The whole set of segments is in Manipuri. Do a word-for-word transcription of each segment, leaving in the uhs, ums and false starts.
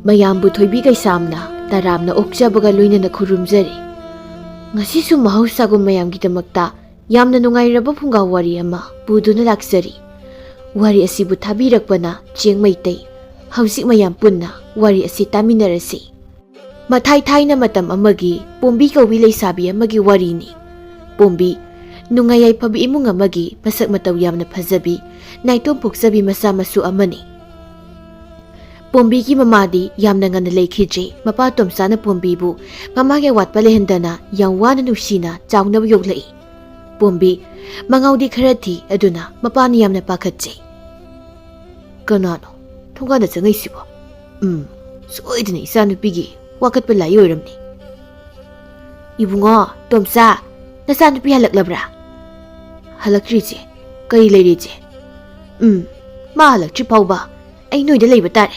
ꯃꯌꯥꯝꯕꯨ ꯊꯣꯏꯕꯤ ꯀꯩꯁꯥꯝꯅ ꯇꯔꯥꯝꯅ ꯑꯣꯛꯆꯕꯒ ꯂꯣꯏꯅꯅ ꯈꯨꯔꯨꯝꯖꯔꯤ꯫ ꯉꯁꯤꯁꯨ ꯃꯍꯧꯁꯥꯒꯨꯝ ꯃꯌꯥꯝꯒꯤꯗꯃꯛꯇ ꯌꯥꯝꯅ ꯅꯨꯡꯉꯥꯏꯔꯕ ꯐꯨꯡꯒꯥ ꯋꯥꯔꯤ ꯑꯃ ꯄꯨꯗꯨꯅ ꯂꯥꯛꯆꯔꯤ꯫ ꯋꯥꯔꯤ ꯑꯁꯤꯕꯨ ꯊꯥꯕꯤꯔꯛꯄꯅ ꯆꯦꯡ ꯃꯩꯇꯩ꯫ ꯍꯧꯖꯤꯛ ꯃꯌꯥꯝ ꯄꯨꯟꯅ ꯋꯥꯔꯤ ꯑꯁꯤ ꯇꯥꯃꯤꯟꯅꯔꯁꯤ꯫ ꯃꯊꯥꯏ ꯊꯥꯏꯅ ꯃꯇꯝ ꯑꯃꯒꯤ ꯄꯣꯝꯕꯤ ꯀꯧꯕꯤ ꯂꯩꯁꯥꯕꯤ ꯑꯃꯒꯤ ꯋꯥꯔꯤꯅꯤ꯫ ꯄꯣꯝꯕꯤ ꯅꯨꯡꯉꯥꯏ ꯌꯥꯏꯐꯕ ꯏꯃꯨꯡ ꯑꯃꯒꯤ ꯃꯁꯛ ꯃꯇꯧ ꯌꯥꯝꯅ ꯐꯖꯕꯤ, ꯅꯥꯏꯇꯣꯝ ꯄꯣꯛꯆꯕꯤ ꯃꯆꯥ ꯃꯁꯨ ꯑꯃꯅꯤ꯫ ꯄꯣꯝꯕꯤꯒꯤ ꯃꯃꯥꯗꯤ ꯌꯥꯝꯅ ꯉꯟꯅ ꯂꯩꯈꯤꯗ꯭ꯔꯤ꯫ ꯃꯄꯥ ꯇꯣꯝꯆꯥꯅ ꯄꯣꯝꯕꯤꯕꯨ ꯃꯃꯥꯒꯤ ꯑꯋꯥꯠꯄ ꯂꯩꯍꯟꯗꯅ ꯌꯥꯝ ꯋꯥꯅ ꯅꯨꯡꯁꯤꯅ ꯆꯥꯎꯅꯕ ꯌꯣꯛꯂꯛꯏ꯫ ꯄꯣꯝꯕꯤ ꯃꯉꯥꯎꯗꯤ ꯈꯔ ꯊꯤ, ꯑꯗꯨꯅ ꯃꯄꯥꯅ ꯌꯥꯝꯅ ꯄꯥꯈꯠꯆꯩ꯫ "ꯀꯅꯥꯅꯣ ꯊꯣꯡꯒꯥꯟꯗ ꯆꯪꯉꯛꯏꯁꯤꯕꯣ? ꯎꯝ, ꯁꯣꯏꯗꯅ ꯏꯆꯥꯅꯨꯄꯤꯒꯤ ꯋꯥꯀꯠꯄ ꯂꯥꯛꯏ ꯑꯣꯏꯔꯝꯅꯤ꯫ ꯏꯕꯨꯡꯉꯣ, ꯇꯣꯝꯆꯥ, ꯅꯆꯥꯅꯨꯄꯤ ꯍꯜꯂꯛꯂꯕ꯭ꯔꯥ?" "ꯍꯜꯂꯛꯇ꯭ꯔꯤ, ꯏꯆꯦ꯫ ꯀꯔꯤ ꯂꯩꯔꯦ, ꯏꯆꯦ?" "ꯎꯝ, ꯃꯥ ꯍꯜꯂꯛꯇ꯭ꯔꯤ ꯐꯥꯎꯕ ꯑꯩ ꯅꯣꯏꯗ ꯂꯩꯕ ꯇꯥꯔꯦ꯫"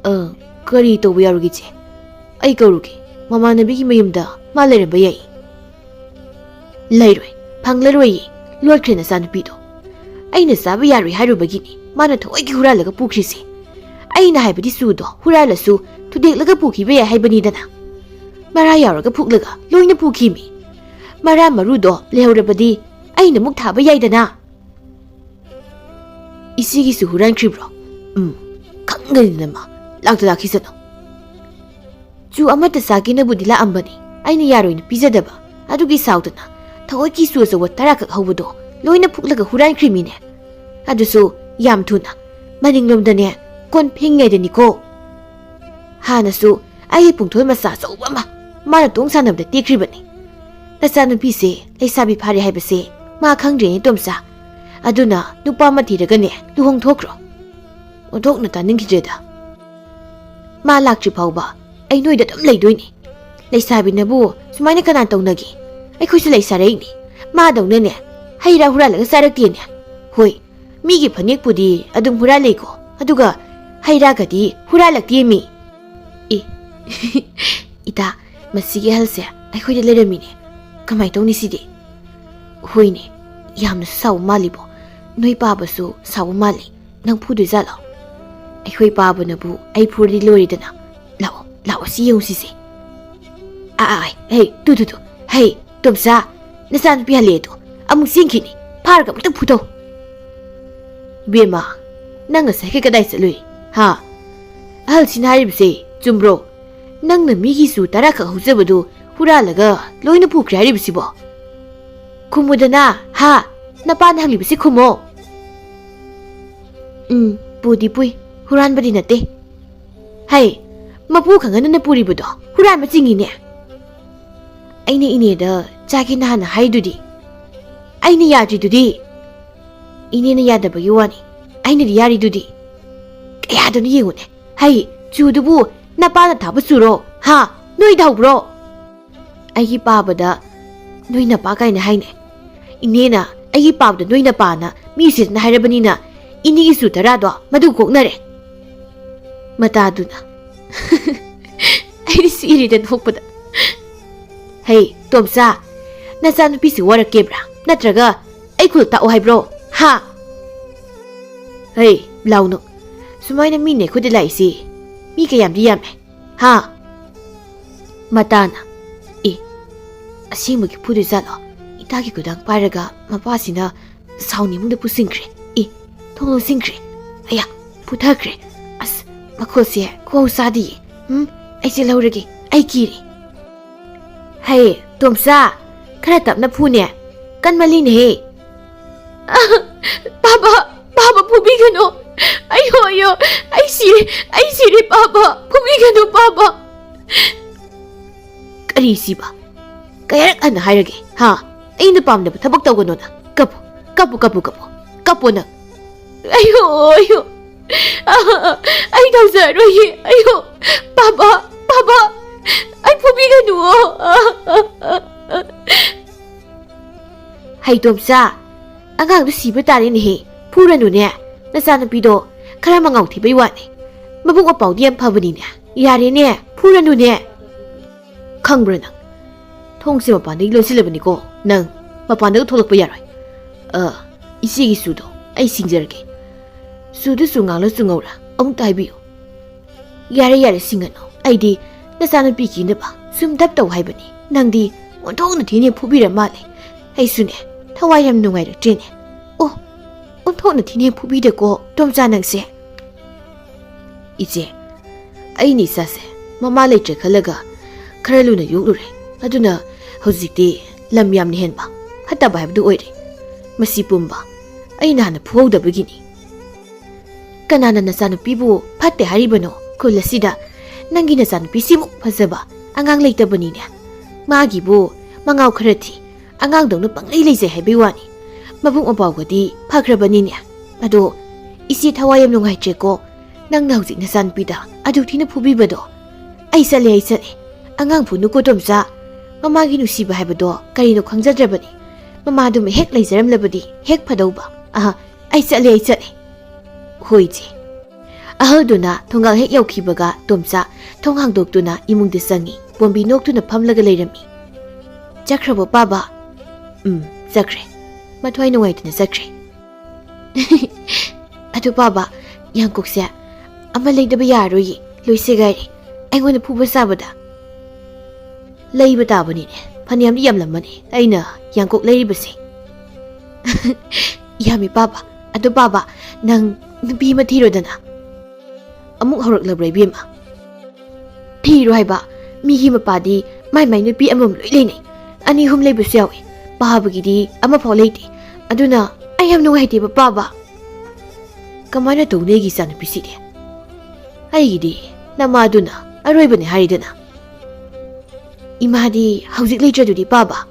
"ꯑ, ꯀꯔꯤ ꯇꯧꯕ ꯌꯥꯎꯔꯒꯦ, ꯏꯆꯦ? ꯑꯩ ꯀꯧꯔꯨꯒꯦ꯫ ꯃꯃꯥꯟꯅꯕꯤꯒꯤ ꯃꯌꯨꯝꯗ ꯃꯥ ꯂꯩꯔꯝꯕ ꯌꯥꯏ꯫" "ꯂꯩꯔꯣꯏ, ꯐꯪꯂꯔꯣꯏꯌꯦ꯫ ꯂꯣꯠꯈ꯭ꯔꯦ ꯅꯆꯥꯅꯨꯄꯤꯗꯣ꯫ ꯑꯩꯅ ꯆꯥꯕ ꯌꯥꯔꯣꯏ ꯍꯥꯏꯔꯨꯕꯒꯤꯅꯤ ꯃꯥꯅ ꯊꯑꯣꯏꯒꯤ ꯍꯨꯔꯥꯜꯂꯒ ꯄꯨꯈ꯭ꯔꯤꯁꯦ꯫ ꯑꯩꯅ ꯍꯥꯏꯕꯗꯤ ꯆꯨꯗꯣ ꯍꯨꯔꯥꯜꯂꯁꯨ ꯊꯨꯗꯦꯛꯂꯒ ꯄꯨꯈꯤꯕ ꯌꯥꯏ ꯍꯥꯏꯕꯅꯤꯗꯅ꯫ ꯃꯔꯥ ꯌꯥꯎꯔꯒ ꯐꯨꯛꯂꯒ ꯂꯣꯏꯅ ꯄꯨꯈꯤꯃꯤ꯫ ꯃꯔꯥ ꯃꯔꯨꯗꯣ ꯂꯩꯍꯧꯔꯕꯗꯤ ꯑꯩꯅ ꯑꯃꯨꯛ ꯊꯥꯕ ꯌꯥꯏꯗꯅ꯫" "ꯏꯆꯦꯒꯤꯁꯨ ꯍꯨꯔꯥꯟꯈ꯭ꯔꯤꯕ꯭ꯔꯣ? ꯎꯝ, ꯈꯪꯒꯅꯤꯗꯅ ꯃꯥ꯫ ꯂꯥꯛꯇ ꯂꯥꯛꯈꯤꯁꯅꯨ꯫" "ꯆꯨ ꯑꯃꯠꯇ ꯆꯥꯒꯦꯅꯕꯨꯗꯤ ꯂꯥꯛꯑꯝꯕꯅꯤ, ꯑꯩꯅ ꯌꯥꯔꯣꯏꯅ ꯄꯤꯖꯗꯕ꯫ ꯑꯗꯨꯒꯤ ꯁꯥꯎꯗꯅ ꯊꯑꯣꯏꯀꯤ ꯆꯨ ꯑꯆꯧꯕ ꯇꯔꯥꯈꯛ ꯍꯧꯕꯗꯣ ꯂꯣꯏꯅ ꯐꯨꯛꯂꯒ ꯍꯨꯔꯥꯟꯈ꯭ꯔꯤꯃꯤꯅꯦ꯫ ꯑꯗꯨꯁꯨ ꯌꯥꯝ ꯊꯨꯅ, ꯃꯅꯤꯡꯂꯣꯝꯗꯅꯦ, ꯀꯣꯟ ꯐꯦꯡꯉꯩꯗꯅꯤꯀꯣ꯫ ꯍꯥꯟꯅꯁꯨ ꯑꯩꯒꯤ ꯄꯨꯡꯊꯣꯜ ꯃꯆꯥ ꯑꯆꯧꯕ ꯑꯃ ꯃꯥꯅ ꯇꯣꯡ ꯁꯥꯟꯅꯕꯗ ꯇꯦꯛꯈ꯭ꯔꯤꯕꯅꯤ꯫ ꯅꯆꯥꯅꯨꯄꯤꯁꯦ ꯂꯩꯁꯥꯕꯤ ꯐꯥꯔꯦ ꯍꯥꯏꯕꯁꯦ ꯃꯥ ꯈꯪꯗ꯭ꯔꯦꯅꯦ, ꯇꯣꯝꯆꯥ꯫ ꯑꯗꯨꯅ ꯅꯨꯄꯥ ꯑꯃ ꯊꯤꯔꯒꯅꯦ ꯂꯨꯍꯣꯡꯊꯣꯛꯈ꯭ꯔꯣ꯫" "ꯑꯣꯟꯊꯣꯛꯅ ꯇꯥꯅꯤꯡꯈꯤꯗ꯭ꯔꯦꯗ꯫ ꯃꯥ ꯂꯥꯛꯇ꯭ꯔꯤ ꯐꯥꯎꯕ ꯑꯩ ꯅꯣꯏꯗ ꯑꯗꯨꯝ ꯂꯩꯗꯣꯏꯅꯦ꯫ ꯂꯩꯁꯥꯕꯤꯅꯕꯨ ꯁꯨꯃꯥꯏꯅ ꯀꯅꯥ ꯇꯧꯅꯒꯦ? ꯑꯩꯈꯣꯏꯁꯨ ꯂꯩꯁꯥꯔꯛꯏꯅꯦ꯫ ꯃꯥꯗꯧꯅꯅꯦ ꯍꯩ ꯔꯥ ꯍꯨꯔꯥꯜꯂꯒ ꯆꯥꯔꯛꯇꯦꯅꯦ꯫ ꯍꯣꯏ, ꯃꯤꯒꯤ ꯐꯅꯦꯛꯄꯨꯗꯤ ꯑꯗꯨꯝ ꯍꯨꯔꯥꯜꯂꯦꯀꯣ, ꯑꯗꯨꯒ ꯍꯩ ꯔꯥꯒꯗꯤ ꯍꯨꯔꯥꯜꯂꯛꯇꯦ ꯃꯤ꯫" "ꯑꯦ, ꯏꯇꯥ, ꯃꯁꯤꯒꯤ ꯑꯍꯜꯁꯦ ꯑꯩꯈꯣꯏꯗ ꯂꯩꯔꯝꯃꯤꯅꯦ꯫ ꯀꯃꯥꯏ ꯇꯧꯅꯤ ꯁꯤꯗꯤ?" "ꯍꯣꯏꯅꯦ, ꯌꯥꯝꯅꯁꯨ ꯁꯥꯎꯕ ꯃꯥꯜꯂꯤꯕꯣ꯫ ꯅꯣꯏ ꯄꯥꯕꯁꯨ ꯁꯥꯎꯕ ꯃꯥꯜꯂꯤ꯫ ꯅꯪ ꯐꯨꯗꯣꯏꯖꯥꯠꯂꯣ?" ꯑꯩꯈꯣꯏ ꯄꯥꯕꯅꯕꯨ ꯑꯩ ꯐꯨꯔꯗꯤ ꯂꯣꯏꯔꯦꯗꯅ꯫ ꯂꯥꯛꯑꯣ, ꯂꯥꯛꯑꯣ, ꯁꯤ ꯌꯦꯡꯉꯨ ꯁꯤꯁꯦ꯫ ꯑꯥ, ꯑꯥ, ꯑꯥ, ꯍꯦ, ꯇꯨ, ꯇꯨ, ꯇꯨ, ꯍꯦ, ꯇꯣꯝꯆꯥ, ꯅꯆꯥꯅꯨꯄꯤ ꯍꯜꯂꯛꯑꯦ ꯇꯨ, ꯑꯃꯨꯛ ꯆꯦꯟꯈꯤꯅꯤ, ꯐꯥꯔꯒ ꯑꯃꯨꯛꯇ ꯐꯨꯊꯧ꯫ ꯏꯕꯦꯝꯃ, ꯅꯪ ꯉꯁꯥꯏ ꯀꯗꯥꯏ ꯆꯠꯂꯨꯏ? ꯍꯥ? ꯑꯍꯜꯁꯤꯅ ꯍꯥꯏꯔꯤꯕꯁꯦ ꯆꯨꯝꯕ꯭ꯔꯣ? ꯅꯪꯅ ꯃꯤꯒꯤ ꯆꯨ ꯇꯔꯥꯈꯛ ꯍꯧꯖꯕꯗꯨ ꯍꯨꯔꯥꯜꯂꯒ ꯂꯣꯏꯅ ꯄꯨꯈ꯭ꯔꯦ ꯍꯥꯏꯔꯤꯕꯁꯤꯕꯣ? ꯈꯨꯝꯃꯨꯗꯅ, ꯍꯥ? ꯅꯄꯥꯅ ꯍꯪꯂꯤꯕꯁꯤ ꯈꯨꯝꯃꯣ꯫ ꯎꯝ, ꯄꯨꯗꯤ ꯄꯨꯏ, ꯍꯨꯔꯥꯟꯕꯗꯤ ꯅꯠꯇꯦ꯫ ꯍꯩ, ꯃꯄꯨ ꯈꯪꯍꯟꯗꯅ ꯄꯨꯔꯤꯕꯗꯣ ꯍꯨꯔꯥꯟꯕ ꯆꯤꯡꯉꯤꯅꯦ꯫ ꯑꯩꯅ ꯏꯅꯦꯗ ꯆꯥꯒꯦꯅ ꯍꯥꯟꯅ ꯍꯥꯏꯗꯨꯗꯤ꯫ ꯑꯩꯅ ꯌꯥꯗ꯭ꯔꯤꯗꯨꯗꯤ꯫ ꯏꯅꯦꯅ ꯌꯥꯗꯕꯒꯤ ꯋꯥꯅꯤ, ꯑꯩꯅꯗꯤ ꯌꯥꯔꯤꯗꯨꯗꯤ꯫ ꯀꯌꯥꯗꯅꯣ ꯌꯦꯡꯉꯨꯅꯦ꯫ ꯍꯩ, ꯆꯨꯗꯨꯕꯨ ꯅꯄꯥꯅ ꯊꯥꯕ ꯆꯨꯔꯣ? ꯍꯥ? ꯅꯣꯏꯗ ꯍꯧꯕ꯭ꯔꯣ? ꯑꯩꯒꯤ ꯄꯥꯕꯗ ꯅꯣꯏ ꯅꯄꯥ ꯀꯥꯏꯅ ꯍꯥꯏꯅꯦ꯫ ꯏꯅꯦꯅ ꯑꯩꯒꯤ ꯄꯥꯕꯗ ꯅꯣꯏ ꯅꯄꯥꯅ ꯃꯤ ꯎꯁꯤꯠꯇꯅ ꯍꯥꯏꯔꯕꯅꯤꯅ ꯏꯅꯦꯒꯤ ꯆꯨ ꯇꯔꯥꯗꯣ ꯃꯗꯨ ꯀꯣꯛꯅꯔꯦ꯫ ꯃꯇꯥꯗꯨꯅ꯫ ꯑꯩꯗꯤ ꯁꯤꯔꯦꯗ ꯅꯣꯛꯄꯗ꯫ ꯍꯩ, ꯇꯣꯝꯆꯥ, ꯅꯆꯥꯅꯨꯄꯤꯁꯤ ꯋꯥꯔꯛꯀꯦꯕ꯭ꯔꯥ? ꯅꯠꯇ꯭ꯔꯒ ꯑꯩ ꯈꯨꯜ ꯇꯥꯛꯑꯣ ꯍꯥꯏꯕ꯭ꯔꯣ? ꯍꯥ? ꯍꯩ, ꯂꯥꯎꯅꯨ꯫ ꯁꯨꯃꯥꯏꯅ ꯃꯤ ꯅꯦꯛꯈꯨꯗ ꯂꯥꯛꯏꯁꯤ ꯃꯤ ꯀꯌꯥꯝꯗꯤ ꯌꯥꯝꯃꯦ? ꯍꯥ? ꯃꯇꯥꯅ꯫ ꯑꯦ, ꯑꯁꯦꯡꯕꯒꯤ ꯐꯨꯗꯣꯏ ꯖꯥꯠꯂꯣ? ꯏꯇꯥꯒꯤ ꯈꯨꯗꯥꯡ ꯄꯥꯏꯔꯒ ꯃꯄꯥꯁꯤꯅ ꯁꯥꯎꯅꯤꯡꯕꯗ ꯄꯨꯁꯤꯟꯈ꯭ꯔꯦ꯫ ꯑꯦ, ꯊꯣꯡ ꯂꯣꯟꯁꯤꯟꯈ꯭ꯔꯦ꯫ ꯑꯌꯥ, ꯐꯨꯊꯈ꯭ꯔꯦ꯫ ꯑꯁ, ꯃꯈꯣꯜꯁꯦ ꯈꯨꯍꯧ ꯆꯥꯗꯤꯌꯦ꯫ ꯎꯝ, ꯑꯩ ꯆꯦꯜꯍꯧꯔꯒꯦ꯫ ꯑꯩ ꯀꯤꯔꯦ꯫ ꯍꯩ, ꯇꯣꯝꯆꯥ, ꯈꯔ ꯇꯞꯅ ꯐꯨꯅꯦ꯫ ꯀꯟꯃꯜꯂꯤꯅꯦꯍꯦ꯫ ꯄꯥꯕ, ꯄꯥꯕ, ꯐꯨꯕꯤꯒꯅꯨ꯫ ꯑꯌꯣ, ꯑꯌꯣ, ꯑꯩ ꯁꯤꯔꯦ, ꯑꯩ ꯁꯤꯔꯦ, ꯄꯥꯕ, ꯐꯨꯕꯤꯒꯅꯨ, ꯄꯥꯕ꯫ ꯀꯔꯤ ꯁꯤꯕ? ꯀꯌꯥꯔꯛ ꯍꯟꯅ ꯍꯥꯏꯔꯒꯦ, ꯍꯥ? ꯑꯩꯅ ꯄꯥꯝꯗꯕ ꯊꯕꯛ ꯇꯧꯒꯅꯣꯅ꯫ ꯀꯞꯄꯨ, ꯀꯞꯄꯨ, ꯀꯞꯄꯨ, ꯀꯞꯄꯨ, ꯀꯞꯄꯨ ꯅꯪ꯫ ꯑꯌꯣ, ꯑꯌꯣ꯫ ꯑꯩ ꯇꯧꯖꯔꯣꯏꯌꯦ꯫ ꯑꯌꯣ, ꯄꯥꯕ, ꯄꯥꯕ, ꯑꯩ ꯐꯨꯕꯤꯒꯅꯨꯋꯣ꯫ ꯍꯩꯇꯣꯝꯆꯥ, ꯑꯉꯥꯡꯗꯣ ꯁꯤꯕ ꯇꯥꯔꯦꯅꯦꯍꯦ꯫ ꯐꯨꯔꯅꯨꯅꯦ꯫ ꯅꯆꯥꯅꯨꯄꯤꯗꯣ ꯈꯔ ꯃꯉꯥꯎ ꯊꯤꯕꯩ ꯋꯥꯅꯦ꯫ ꯃꯕꯨꯛ ꯃꯄꯥꯎꯗꯤ ꯌꯥꯝ ꯐꯕꯅꯤꯅꯦ꯫ ꯌꯥꯔꯦꯅꯦ, ꯐꯨꯔꯅꯨꯅꯦ꯫ ꯈꯪꯕ꯭ꯔꯥ ꯅꯪ? ꯊꯣꯡꯁꯦ ꯃꯄꯥꯟꯗꯒꯤ ꯂꯣꯟꯁꯤꯜꯂꯕꯅꯤꯀꯣ꯫ ꯅꯪ ꯃꯄꯥꯟꯗꯒ ꯊꯣꯛꯂꯛꯄ ꯌꯥꯔꯣꯏ꯫ ꯑ, ꯏꯆꯦꯒꯤ ꯆꯨꯗꯣ ꯑꯩ ꯁꯤꯡꯖꯔꯒꯦ꯫ ꯆꯨꯗꯨ ꯆꯨꯉꯥꯡꯂ ꯆꯨꯉꯧꯔꯥ? ꯑꯃꯨꯛꯇ ꯍꯥꯏꯕꯤꯌꯨ꯫ ꯌꯥꯔꯦ, ꯌꯥꯔꯦ, ꯁꯤꯡꯒꯅꯨ꯫ ꯑꯩꯗꯤ ꯅꯆꯥꯅꯨꯄꯤ ꯀꯤꯅꯕ ꯁꯨꯝ ꯗꯞ ꯇꯧ ꯍꯥꯏꯕꯅꯤ꯫ ꯅꯪꯗꯤ ꯑꯣꯟꯊꯣꯛꯅ ꯊꯤꯅ ꯐꯨꯕꯤꯔ ꯃꯥꯜꯂꯦ꯫ ꯑꯩꯁꯨꯅꯦ, ꯊꯋꯥꯏ ꯌꯥꯝ ꯅꯨꯡꯉꯥꯏꯔꯛꯇ꯭ꯔꯦꯅꯦ꯫ ꯑꯣ, ꯑꯣꯟꯊꯣꯛꯅ ꯊꯤꯅ ꯐꯨꯕꯤꯗꯀꯣ, ꯇꯣꯝꯆꯥ ꯅꯪꯁꯦ꯫ ꯏꯆꯦ, ꯑꯩꯅ ꯏꯆꯥꯁꯦ ꯃꯃꯥ ꯂꯩꯇ꯭ꯔꯦ ꯈꯜꯂꯒ ꯈꯔ ꯂꯨꯅ ꯌꯣꯛꯂꯨꯔꯦ꯫ ꯑꯗꯨꯅ ꯍꯧꯖꯤꯛꯇꯤ ꯂꯝ ꯌꯥꯝꯅ ꯍꯦꯟꯕ, ꯐꯠꯇꯕ ꯍꯥꯏꯕꯗꯨ ꯑꯣꯏꯔꯦ꯫ ꯃꯁꯤ ꯄꯨꯝꯕ ꯑꯩꯅ ꯍꯥꯟꯅ ꯐꯨꯍꯧꯗꯕꯒꯤꯅꯤ꯫ ꯀꯅꯥꯅ ꯅꯆꯥꯅꯨꯄꯤꯕꯨ ꯐꯠꯇꯦ ꯍꯥꯏꯔꯤꯕꯅꯣ? ꯈꯨꯜ ꯑꯁꯤꯗ ꯅꯪꯒꯤ ꯅꯆꯥꯅꯨꯄꯤꯁꯤꯃꯨꯛ ꯐꯖꯕ ꯑꯉꯥꯡ ꯂꯩꯇꯕꯅꯤꯅꯦ꯫ ꯃꯥꯒꯤꯕꯨ ꯃꯉꯥꯎ ꯈꯔ ꯊꯤ, ꯑꯉꯥꯡꯗꯧꯅ ꯄꯪꯂꯩ ꯂꯩꯖꯩ ꯍꯥꯏꯕꯒꯤ ꯋꯥꯅꯤ꯫ ꯃꯕꯨꯛ ꯃꯄꯥꯎꯒꯗꯤ ꯐꯈ꯭ꯔꯕꯅꯤꯅꯦ꯫ ꯑꯗꯣ ꯏꯆꯦ ꯊꯋꯥꯏ ꯌꯥꯝ ꯅꯨꯡꯉꯥꯏꯇ꯭ꯔꯦꯀꯣ, ꯅꯪꯅ ꯍꯧꯖꯤꯛ ꯅꯆꯥꯅꯨꯄꯤꯗ ꯑꯗꯨꯛ ꯊꯤꯅ ꯐꯨꯕꯤꯕꯗꯣ꯫ ꯑꯩ ꯆꯠꯂꯦ, ꯑꯩ ꯆꯠꯂꯦ꯫ ꯑꯉꯥꯡ ꯐꯨꯅꯨꯀꯣ ꯇꯣꯝꯆꯥ꯫ ꯃꯃꯥꯒꯤ ꯅꯨꯡꯁꯤꯕ ꯍꯥꯏꯕꯗꯣ ꯀꯔꯤꯅꯣ ꯈꯪꯖꯗ꯭ꯔꯕꯅꯤ꯫ ꯃꯃꯥꯗꯨꯃ ꯍꯦꯛ ꯂꯩꯖꯔꯝꯂꯕꯗꯤ ꯍꯦꯛ ꯐꯗꯧꯕ꯫ ꯑꯍ, ꯑꯩ ꯆꯠꯂꯦ, ꯑꯩ ꯆꯠꯂꯦ꯫ ꯍꯣꯏ ꯏꯆꯦ꯫ ꯑꯍꯜꯗꯨꯅ ꯊꯣꯡꯒꯥꯜ ꯍꯦꯛ ꯌꯧꯈꯤꯕꯒ ꯇꯣꯝꯆꯥ ꯊꯣꯡ ꯍꯥꯡꯗꯣꯛꯇꯨꯅ ꯏꯃꯨꯡꯗ ꯆꯪꯉꯤ꯫ ꯄꯣꯝꯕꯤ ꯅꯣꯛꯇꯨꯅ ꯐꯝꯂꯒ ꯂꯩꯔꯝꯃꯤ꯫ "ꯆꯠꯈ꯭ꯔꯕꯣ ꯄꯥꯕ?" "ꯎꯝ, ꯆꯠꯈ꯭ꯔꯦ꯫ ꯃꯊ꯭ꯋꯥꯏ ꯅꯨꯡꯉꯥꯏꯇꯅ ꯆꯠꯈ꯭ꯔꯦ꯫" "ꯑꯗꯨ ꯄꯥꯕ, ꯌꯥꯡꯀꯣꯛꯁꯦ ꯑꯃ ꯂꯩꯗꯕ ꯌꯥꯔꯔꯣꯏꯌꯦ, ꯂꯣꯏ ꯁꯦꯒꯥꯏꯔꯦ꯫ ꯑꯩꯉꯣꯟꯗ ꯐꯨꯕ ꯁꯥꯕꯗ꯫ ꯂꯩꯕ ꯇꯥꯕꯅꯤꯅꯦ, ꯐꯅꯌꯥꯝꯗꯤ ꯌꯥꯝꯂꯝꯃꯅꯤ ꯑꯩꯅ ꯌꯥꯡꯀꯣꯛ ꯂꯩꯔꯤꯕꯁꯦ꯫" "ꯌꯥꯝꯃꯤ ꯄꯥꯕ꯫ ꯑꯗꯨ ꯄꯥꯕ, ꯅꯪ ꯅꯨꯄꯤ ꯑꯃ ꯊꯤꯔꯣꯗꯅ꯫" "ꯑꯃꯨꯛ ꯍꯧꯔꯛꯂꯕ꯭ꯔꯥ ꯏꯕꯦꯝꯃ?" "ꯊꯤꯔꯣ ꯍꯥꯏꯕ꯫ ꯃꯤꯒꯤ ꯃꯄꯥꯗꯤ ꯃꯥꯏ ꯃꯥꯏ ꯅꯨꯄꯤ ꯑꯃꯃꯝ ꯂꯣꯏ ꯂꯩꯅꯩ꯫ ꯑꯅꯤ ꯑꯍꯨꯝ ꯂꯩꯕꯁꯨ ꯌꯥꯎꯏ꯫ ꯄꯥꯕꯒꯤꯗꯤ ꯑꯃꯐꯥꯎ ꯂꯩꯇꯦ꯫ ꯑꯗꯨꯅ ꯑꯩ ꯌꯥꯝ ꯅꯨꯡꯉꯥꯏꯇꯦꯕ ꯄꯥꯕ꯫" "ꯀꯃꯥꯏꯅ ꯇꯧꯅꯤ ꯑꯩꯒꯤ ꯏꯆꯥꯅꯨꯄꯤꯁꯤꯗꯤ? ꯑꯩꯒꯤꯗꯤ ꯅꯃꯥꯗꯨꯅ ꯑꯔꯣꯏꯕꯅꯤ ꯍꯥꯏꯔꯤꯗꯅ꯫" "ꯏꯃꯥꯗꯤ ꯍꯧꯖꯤꯛ ꯂꯩꯇ꯭ꯔꯗꯨꯗꯤ ꯄꯥꯕ?"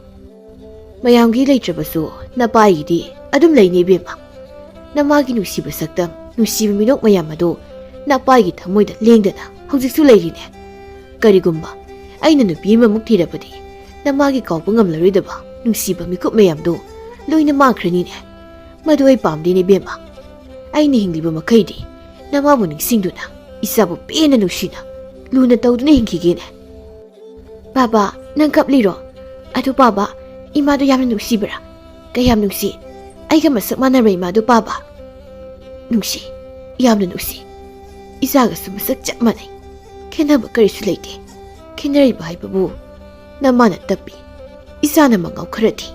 "ꯃꯌꯥꯝꯒꯤ ꯂꯩꯇ꯭ꯔꯕꯁꯨ ꯅꯄꯥꯒꯤꯗꯤ ꯑꯗꯨꯝ ꯂꯩꯅꯤ ꯏꯕꯦꯝꯃ꯫ ꯅꯃꯥꯒꯤ ꯅꯨꯡꯁꯤꯕ ꯁꯛꯇꯝ, ꯅꯨꯡꯁꯤꯕ ꯃꯤꯅꯣꯛ ꯃꯌꯥꯝ ꯑꯗꯨ ꯅꯄꯥꯒꯤ ꯊꯃꯣꯏꯗ ꯂꯦꯡꯗꯅ ꯍꯧꯖꯤꯛꯁꯨ ꯂꯩꯔꯤꯅꯦ꯫ ꯀꯔꯤꯒꯨꯝꯕ ꯑꯩꯅ ꯅꯨꯄꯤ ꯑꯃꯃꯨꯛ ꯊꯤꯔꯕꯗꯤ ꯅꯃꯥꯒꯤ ꯀꯥꯎꯕ ꯉꯝꯂꯔꯣꯏꯗꯕ ꯅꯨꯡꯁꯤꯕ ꯃꯤꯀꯨꯞ ꯃꯌꯥꯝꯗꯨ ꯂꯣꯏꯅ ꯃꯥꯡꯈ꯭ꯔꯅꯤꯅꯦ꯫ ꯃꯗꯨ ꯑꯩ ꯄꯥꯝꯗꯦꯅꯦ ꯏꯕꯦꯝꯃ꯫ ꯑꯩꯅ ꯍꯤꯡꯂꯤꯕ ꯃꯈꯩꯗꯤ ꯅꯃꯥꯕꯨ ꯅꯤꯡꯁꯤꯡꯗꯨꯅ ꯏꯆꯥꯕꯨ ꯄꯦꯟꯅ ꯅꯨꯡꯁꯤꯅ ꯂꯨꯅ ꯇꯧꯗꯨꯅ ꯍꯤꯡꯈꯤꯒꯦꯅꯦ꯫" "ꯄꯥꯕ, ꯅꯪ ꯀꯞꯂꯤꯔꯣ? ꯑꯗꯨ ꯄꯥꯕ, ꯏꯃꯥꯗꯨ ꯌꯥꯝꯅ ꯅꯨꯡꯁꯤꯕ꯭ꯔꯥ? ꯀꯌꯥꯝ ꯅꯨꯡꯁꯤ? ꯑꯩꯒ ꯃꯁꯛ ꯃꯥꯟꯅꯕ꯭ꯔꯥ ꯏꯃꯥꯗꯨ ꯄꯥꯕ?" "ꯅꯨꯡꯁꯤ, ꯌꯥꯝꯅ ꯅꯨꯡꯁꯤ꯫ ꯏꯆꯥꯒꯁꯨ ꯃꯁꯛ ꯆꯞ ꯃꯥꯟꯅꯩ꯫ ꯈꯦꯠꯅꯕ ꯀꯔꯤꯁꯨ ꯂꯩꯇꯦ꯫ ꯈꯦꯠꯅꯔꯤꯕ ꯍꯥꯏꯕꯕꯨ ꯅꯃꯥꯅ ꯇꯞꯄꯤ, ꯏꯆꯥꯅ ꯃꯉꯥꯎ ꯈꯔ ꯊꯤ꯫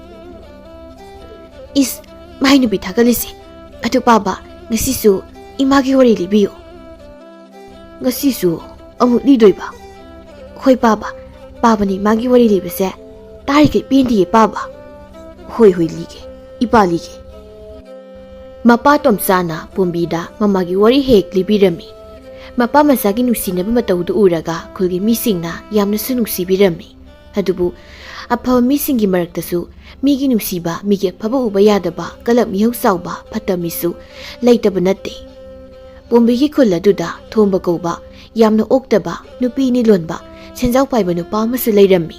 ꯏꯁ, ꯃꯥꯏ ꯅꯨꯄꯤ ꯊꯥꯒꯠꯂꯤꯁꯦ꯫ ꯑꯗꯨ ꯄꯥꯕ, ꯉꯁꯤꯁꯨ ꯏꯃꯥꯒꯤ ꯋꯥꯔꯤ ꯂꯤꯕꯤꯌꯨ꯫ ꯉꯁꯤꯁꯨ ꯑꯃꯨꯛ ꯂꯤꯗꯣꯏꯕ? ꯍꯣꯏ ꯄꯥꯕ, ꯄꯥꯕꯅ ꯏꯃꯥꯒꯤ ꯋꯥꯔꯤ ꯂꯤꯕꯁꯦ ꯇꯥꯔꯤꯈꯩ ꯄꯦꯟꯗꯤꯌꯦ ꯄꯥꯕ꯫ ꯍꯣꯏ ꯍꯣꯏ ꯂꯤꯒꯦ, ꯏꯄꯥ ꯂꯤꯒꯦ꯫ ꯃꯄꯥ ꯇꯣꯝꯆꯥꯅ ꯄꯣꯝꯕꯤꯗ ꯃꯃꯥꯒꯤ ꯋꯥꯔꯤ ꯍꯦꯛ ꯂꯤꯕꯤꯔꯝꯃꯤ꯫ ꯃꯄꯥ ꯃꯆꯥꯒꯤ ꯅꯨꯡꯁꯤꯅꯕ ꯃꯇꯧꯗꯨ ꯎꯔꯒ ꯈꯨꯜꯒꯤ ꯃꯤꯁꯤꯡꯅ ꯌꯥꯝꯅꯁꯨ ꯅꯨꯡꯁꯤꯕꯤꯔꯝꯃꯤ꯫ ꯑꯗꯨꯕꯨ ꯑꯐꯕ ꯃꯤꯁꯤꯡꯒꯤ ꯃꯔꯛꯇꯁꯨ ꯃꯤꯒꯤ ꯅꯨꯡꯁꯤꯕ, ꯃꯤꯒꯤ ꯑꯐꯕ ꯎꯕ ꯌꯥꯗꯕ, ꯀꯂꯛ ꯃꯤꯍꯧ ꯆꯥꯎꯕ, ꯐꯠꯇ ꯃꯤꯁꯨ ꯂꯩꯇꯕ ꯅꯠꯇꯦ꯫ ꯄꯣꯝꯕꯤꯒꯤ ꯈꯨꯜ ꯑꯗꯨꯗ ꯊꯣꯝꯕ ꯀꯧꯕ ꯌꯥꯝꯅ ꯑꯣꯛꯇꯕ, ꯅꯨꯄꯤ ꯏꯅꯤ ꯂꯣꯟꯕ, ꯁꯦꯟꯖꯥꯎ ꯄꯥꯏꯕ ꯅꯨꯄꯥ ꯑꯃꯁꯨ ꯂꯩꯔꯝꯃꯤ꯫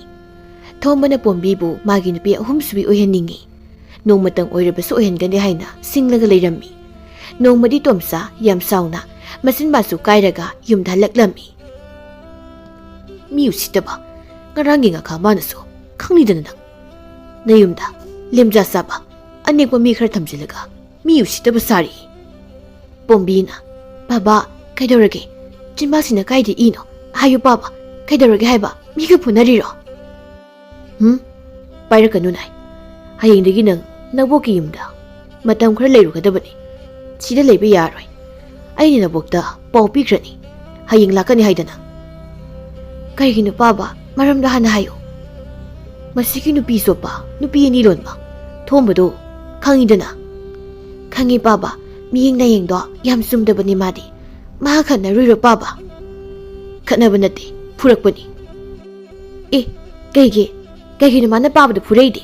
ꯊꯣꯝꯕꯅ ꯄꯣꯝꯕꯤꯕꯨ ꯃꯥꯒꯤ ꯅꯨꯄꯤ ꯑꯍꯨꯝꯁꯨꯕꯤ ꯑꯣꯏꯍꯟꯅꯤꯡꯏ꯫ ꯅꯣꯡꯃꯇꯪ ꯑꯣꯏꯔꯕꯁꯨ ꯑꯣꯏꯍꯟꯒꯅꯤ ꯍꯥꯏꯅ ꯁꯤꯡꯂꯒ ꯂꯩꯔꯝꯃꯤ꯫ ꯅꯣꯡꯃꯗꯤ ꯇꯣꯝꯆꯥ ꯌꯥꯝ ꯁꯥꯎꯅ ꯃꯆꯤꯟꯕꯥꯁꯨ ꯀꯥꯏꯔꯒ ꯌꯨꯝꯗ ꯍꯜꯂꯛꯂꯝꯃꯤ꯫ "ꯃꯤ ꯎꯁꯤꯠꯇꯕ, ꯉꯔꯥꯡꯒꯤ ꯉꯥꯈꯥ ꯃꯥꯅꯁꯨ ꯈꯪꯂꯤꯗꯅ ꯅꯪ꯫ ꯅꯌꯨꯝꯗ ꯂꯦꯝꯖꯥ ꯆꯥꯕ ꯑꯅꯦꯛꯄ ꯃꯤ ꯈꯔ ꯊꯝꯖꯤꯜꯂꯒ ꯃꯤ ꯎꯁꯤꯠꯇꯕ ꯁꯥꯔꯤ꯫" ꯄꯣꯝꯕꯤꯅ, "ꯕꯥꯕꯥ, ꯀꯩꯗꯧꯔꯒꯦ? ꯆꯤꯟꯕꯥꯁꯤꯅ ꯀꯥꯏꯗ ꯏꯅꯣ? ꯍꯥꯏꯌꯨ ꯄꯥꯕ, ꯀꯩꯗꯧꯔꯒꯦ ꯍꯥꯏꯕ? ꯃꯤꯒ ꯐꯨꯅꯔꯤꯔꯣ?" "ꯍꯨꯝ? ꯄꯥꯏꯔꯛꯀꯅꯨ ꯅꯥꯏ꯫ ꯍꯌꯦꯡꯗꯒꯤ ꯅꯪ ꯅꯕꯣꯛꯀꯤ ꯌꯨꯝꯗ ꯃꯇꯝ ꯈꯔ ꯂꯩꯔꯨꯒꯗꯕꯅꯤ꯫ ꯁꯤꯗ ꯂꯩꯕ ꯌꯥꯔꯣꯏ꯫ ꯑꯩꯅ ꯅꯕꯣꯛꯇ ꯄꯥꯎ ꯄꯤꯈ꯭ꯔꯅꯤ꯫ ꯍꯌꯦꯡ ꯂꯥꯛꯀꯅꯤ ꯍꯥꯏꯗꯅ꯫" "ꯀꯩꯒꯤꯅꯣ ꯄꯥꯕ? ꯃꯔꯝꯗꯣ ꯍꯥꯟꯅ ꯍꯥꯏꯌꯨ꯫" "ꯃꯁꯤꯒꯤ ꯅꯨꯄꯤ ꯆꯣꯞꯄ, ꯅꯨꯄꯤ ꯑꯅꯤ ꯂꯣꯟꯕ ꯊꯣꯝꯕꯗꯣ ꯈꯪꯉꯤꯗꯅ?" "ꯈꯪꯉꯤ ꯄꯥꯕ, ꯃꯤꯌꯦꯡ ꯅꯥꯌꯦꯡꯗꯣ ꯌꯥꯝ ꯆꯨꯝꯗꯕꯅꯤ ꯃꯥꯗꯤ꯫ ꯃꯥ ꯈꯠꯅꯔꯨꯏꯔꯣ ꯄꯥꯕ?" "ꯈꯠꯅꯕ ꯅꯠꯇꯦ, ꯐꯨꯔꯛꯄꯅꯤ꯫" "ꯑꯦ, ꯀꯩꯒꯤ? ꯀꯩꯒꯤꯅꯣ ꯃꯥꯅ ꯄꯥꯕꯗ ꯐꯨꯔꯛꯏꯗꯤ?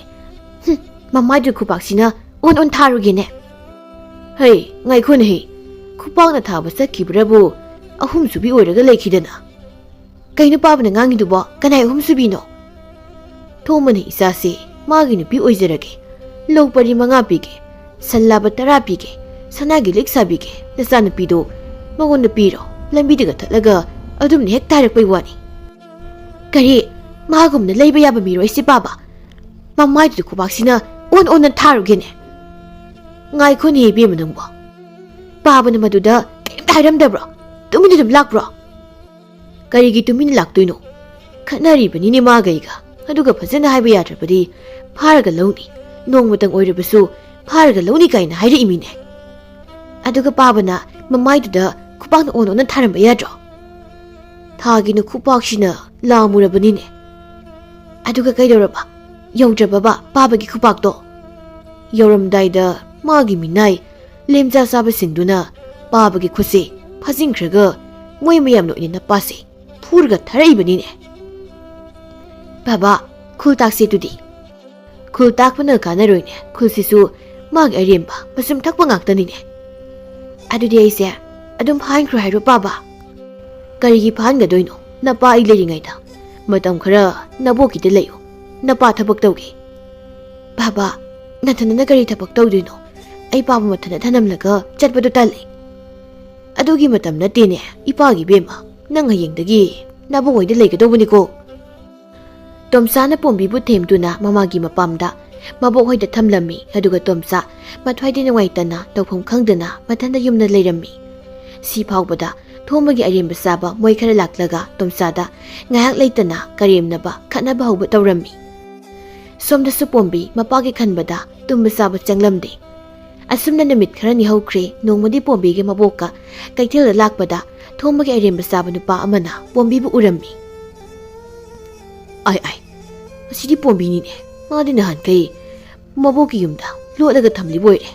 ꯍꯨꯝ, ꯃꯃꯥꯏꯗꯨ ꯈꯨꯄꯥꯛꯁꯤꯅ ꯑꯣꯟ ꯑꯣꯟ ꯊꯥꯔꯨꯒꯦꯅꯦ꯫" "ꯍꯩ, ꯉꯥꯏꯈꯣꯅꯦ ꯍꯩ, ꯈꯨꯄꯥꯛꯅ ꯊꯥꯕ ꯆꯠꯈꯤꯕ꯭ꯔꯕꯨ ꯑꯍꯨꯝꯁꯨꯕꯤ ꯑꯣꯏꯔꯒ ꯂꯩꯈꯤꯗꯅ?" "ꯀꯩꯅꯣ ꯄꯥꯕꯅ ꯉꯥꯡꯉꯤꯗꯨꯕꯣ? ꯀꯅꯥꯏ ꯑꯍꯨꯝꯁꯨꯕꯤꯅꯣ?" "ꯊꯣꯝꯕꯅ ꯏꯆꯥꯁꯦ ꯃꯥꯒꯤ ꯅꯨꯄꯤ ꯑꯣꯏꯖꯔꯒꯦ, ꯂꯧ ꯄꯔꯤ ꯃꯉꯥ ꯄꯤꯒꯦ, ꯁꯟ ꯂꯥꯕ ꯇꯔꯥ ꯄꯤꯒꯦ, ꯁꯅꯥꯒꯤ ꯂꯤꯛ ꯁꯥꯕꯤꯒꯦ, ꯅꯆꯥꯅꯨꯄꯤꯗꯣ ꯃꯉꯣꯟꯗ ꯄꯤꯔꯣ, ꯂꯝꯕꯤꯗꯒ ꯊꯠꯂꯒ ꯑꯗꯨꯝꯅ ꯍꯦꯛ ꯇꯥꯔꯛꯄꯩ ꯋꯥꯅꯤ꯫" "ꯀꯔꯤ? ꯃꯥꯒꯨꯝꯅ ꯂꯩꯕ ꯌꯥꯕ ꯃꯤꯔꯣ ꯑꯩꯁꯦ ꯄꯥꯕ? ꯃꯃꯥꯏꯗꯨꯗ ꯈꯨꯕꯥꯛꯁꯤꯅ ꯑꯣꯟ ꯑꯣꯟꯅ ꯊꯥꯔꯨꯒꯦꯅꯦ꯫" "ꯉꯥꯏꯈꯣꯅꯦ ꯏꯕꯦꯝꯃ ꯅꯪꯕꯣ, ꯄꯥꯕꯅ ꯃꯗꯨꯗ ꯀꯔꯤꯝꯇ ꯍꯥꯏꯔꯝꯗꯕ꯭ꯔꯣ?" ꯇꯨꯃꯤꯟꯅ ꯑꯗꯨꯝ ꯂꯥꯛꯄ꯭ꯔꯣ? ꯀꯔꯤꯒꯤ ꯇꯨꯃꯤꯟꯅ ꯂꯥꯛꯇꯣꯏꯅꯣ? ꯈꯠꯅꯔꯤꯕꯅꯤꯅꯦ ꯃꯥꯒ ꯑꯩꯒ꯫ ꯑꯗꯨꯒ ꯐꯖꯅ ꯍꯥꯏꯕ ꯌꯥꯗ꯭ꯔꯕꯗꯤ ꯐꯥꯔꯒ ꯂꯧꯅꯤ꯫ ꯅꯣꯡꯃꯇꯪ ꯑꯣꯏꯔꯕꯁꯨ ꯐꯥꯔꯒ ꯂꯧꯅꯤ ꯀꯥꯏꯅ ꯍꯥꯏꯔꯛꯏꯃꯤꯅꯦ꯫ ꯑꯗꯨꯒ ꯄꯥꯕꯅ ꯃꯃꯥꯏꯗꯨꯗ ꯈꯨꯄꯥꯛꯅ ꯑꯣꯟ ꯑꯣꯟꯅ ꯊꯥꯔꯝꯕ ꯌꯥꯗ꯭ꯔꯣ? ꯊꯥꯒꯤꯅ ꯈꯨꯄꯥꯛꯁꯤꯅ ꯂꯥꯝꯃꯨꯔꯕꯅꯤꯅꯦ꯫ ꯑꯗꯨꯒ ꯀꯩꯗꯧꯔꯕ? ꯌꯧꯗ꯭ꯔꯕꯕ ꯄꯥꯕꯒꯤ ꯈꯨꯄꯥꯛꯇꯣ? ꯌꯧꯔꯝꯗꯥꯏꯗ ꯃꯥꯒꯤ ꯃꯤꯅꯥꯏ ꯂꯦꯝꯖꯥ ꯆꯥꯕꯁꯤꯡꯗꯨꯅ ꯄꯥꯕꯒꯤ ꯈꯨꯠꯁꯦ ꯐꯥꯖꯤꯟꯈ꯭ꯔꯒ ꯃꯣꯏ ꯃꯌꯥꯝꯅ ꯑꯣꯏꯅ ꯅꯄꯥꯁꯦ ꯐꯨꯔꯒ ꯊꯥꯔꯛꯏꯕꯅꯤꯅꯦ꯫ ꯕꯥꯕꯥ, ꯈꯨꯜ ꯇꯥꯛꯁꯦ ꯑꯗꯨꯗꯤ꯫ ꯈꯨꯜ ꯇꯥꯛꯄꯅ ꯀꯥꯟꯅꯔꯣꯏꯅꯦ꯫ ꯈꯨꯜꯁꯤꯁꯨ ꯃꯥꯒꯤ ꯑꯔꯦꯝꯕ ꯃꯆꯨꯝ ꯊꯛꯄ ꯉꯥꯛꯇꯅꯤꯅꯦ꯫ ꯑꯗꯨꯗꯤ ꯑꯩꯁꯦ ꯑꯗꯨꯝ ꯐꯥꯍꯟꯈ꯭ꯔꯣ ꯍꯥꯏꯔꯣ ꯄꯥꯕ? ꯀꯔꯤꯒꯤ ꯐꯥꯍꯟꯒꯗꯣꯏꯅꯣ? ꯅꯄꯥ ꯑꯩ ꯂꯩꯔꯤꯉꯩꯗ ꯃꯇꯝ ꯈꯔ ꯅꯕꯣꯛꯀꯤꯗ ꯂꯩꯌꯨ꯫ ꯅꯄꯥ ꯊꯕꯛ ꯇꯧꯒꯦ꯫ ꯕꯥꯕꯥ, ꯅꯊꯟꯗꯅ ꯀꯔꯤ ꯊꯕꯛ ꯇꯧꯗꯣꯏꯅꯣ? ꯑꯩ ꯄꯥꯕ ꯃꯊꯟꯗ ꯊꯅꯝꯂꯒ ꯆꯠꯄꯗꯣ ꯇꯜꯂꯦ꯫ ꯑꯗꯨꯒꯤ ꯃꯇꯝ ꯅꯠꯇꯦꯅꯦ, ꯏꯄꯥꯒꯤ ꯏꯕꯦꯝꯃ꯫ ꯅꯪ ꯍꯌꯦꯡꯗꯒꯤ ꯅꯕꯣꯛ ꯍꯣꯏꯗ ꯂꯩꯒꯗꯧꯕꯅꯤꯀꯣ꯫ ꯇꯣꯝꯆꯥꯅ ꯄꯣꯝꯕꯤꯕꯨ ꯊꯦꯝꯗꯨꯅ ꯃꯃꯥꯒꯤ ꯃꯄꯥꯝꯗ ꯃꯕꯣꯛ ꯍꯣꯏꯗ ꯊꯝꯂꯝꯃꯤ꯫ ꯑꯗꯨꯒ ꯇꯣꯝꯆꯥ ꯃꯊ꯭ꯋꯥꯏꯗꯤ ꯅꯨꯡꯉꯥꯏꯇꯅ ꯇꯧꯐꯝ ꯈꯪꯗꯅ ꯃꯊꯟꯗ ꯌꯨꯝꯗ ꯂꯩꯔꯝꯃꯤ꯫ ꯁꯤ ꯐꯥꯎꯕꯗ ꯊꯣꯝꯕꯒꯤ ꯑꯔꯦꯝꯕ ꯆꯥꯕ ꯃꯣꯏ ꯈꯔ ꯂꯥꯛꯂꯒ ꯇꯣꯝꯆꯥꯗ ꯉꯥꯏꯍꯥꯛ ꯂꯩꯇꯅ ꯀꯔꯦꯝꯅꯕ, ꯈꯠꯅꯕ ꯍꯧꯕ ꯇꯧꯔꯝꯃꯤ꯫ ꯁꯣꯝꯗꯁꯨ ꯄꯣꯝꯕꯤ ꯃꯄꯥꯒꯤ ꯈꯟꯕꯗ ꯇꯨꯝꯕ ꯆꯥꯕ ꯆꯪꯂꯝꯗꯦ꯫ ꯑꯁꯨꯝꯅ ꯅꯨꯃꯤꯠ ꯈꯔꯅꯤ ꯍꯧꯈ꯭ꯔꯦ꯫ ꯅꯣꯡꯃꯗꯤ ꯄꯣꯝꯕꯤꯒꯤ ꯃꯕꯣꯛꯀ ꯀꯩꯊꯦꯜꯗ ꯂꯥꯛꯄꯗ ꯊꯣꯝꯕꯒꯤ ꯑꯔꯦꯝꯕ ꯆꯥꯕ ꯅꯨꯄꯥ ꯑꯃꯅ ꯄꯣꯝꯕꯤꯕꯨ ꯎꯔꯝꯃꯤ꯫ "ꯑꯥꯏ ꯑꯥꯏ, ꯑꯁꯤꯗꯤ ꯄꯣꯝꯕꯤꯅꯤꯅꯦ꯫ ꯃꯥꯗꯤ ꯅꯍꯥꯟꯈꯩ ꯃꯕꯣꯛꯀꯤ ꯌꯨꯝꯗ ꯂꯣꯠꯂꯒ ꯊꯝꯂꯤꯕ ꯑꯣꯏꯔꯦ꯫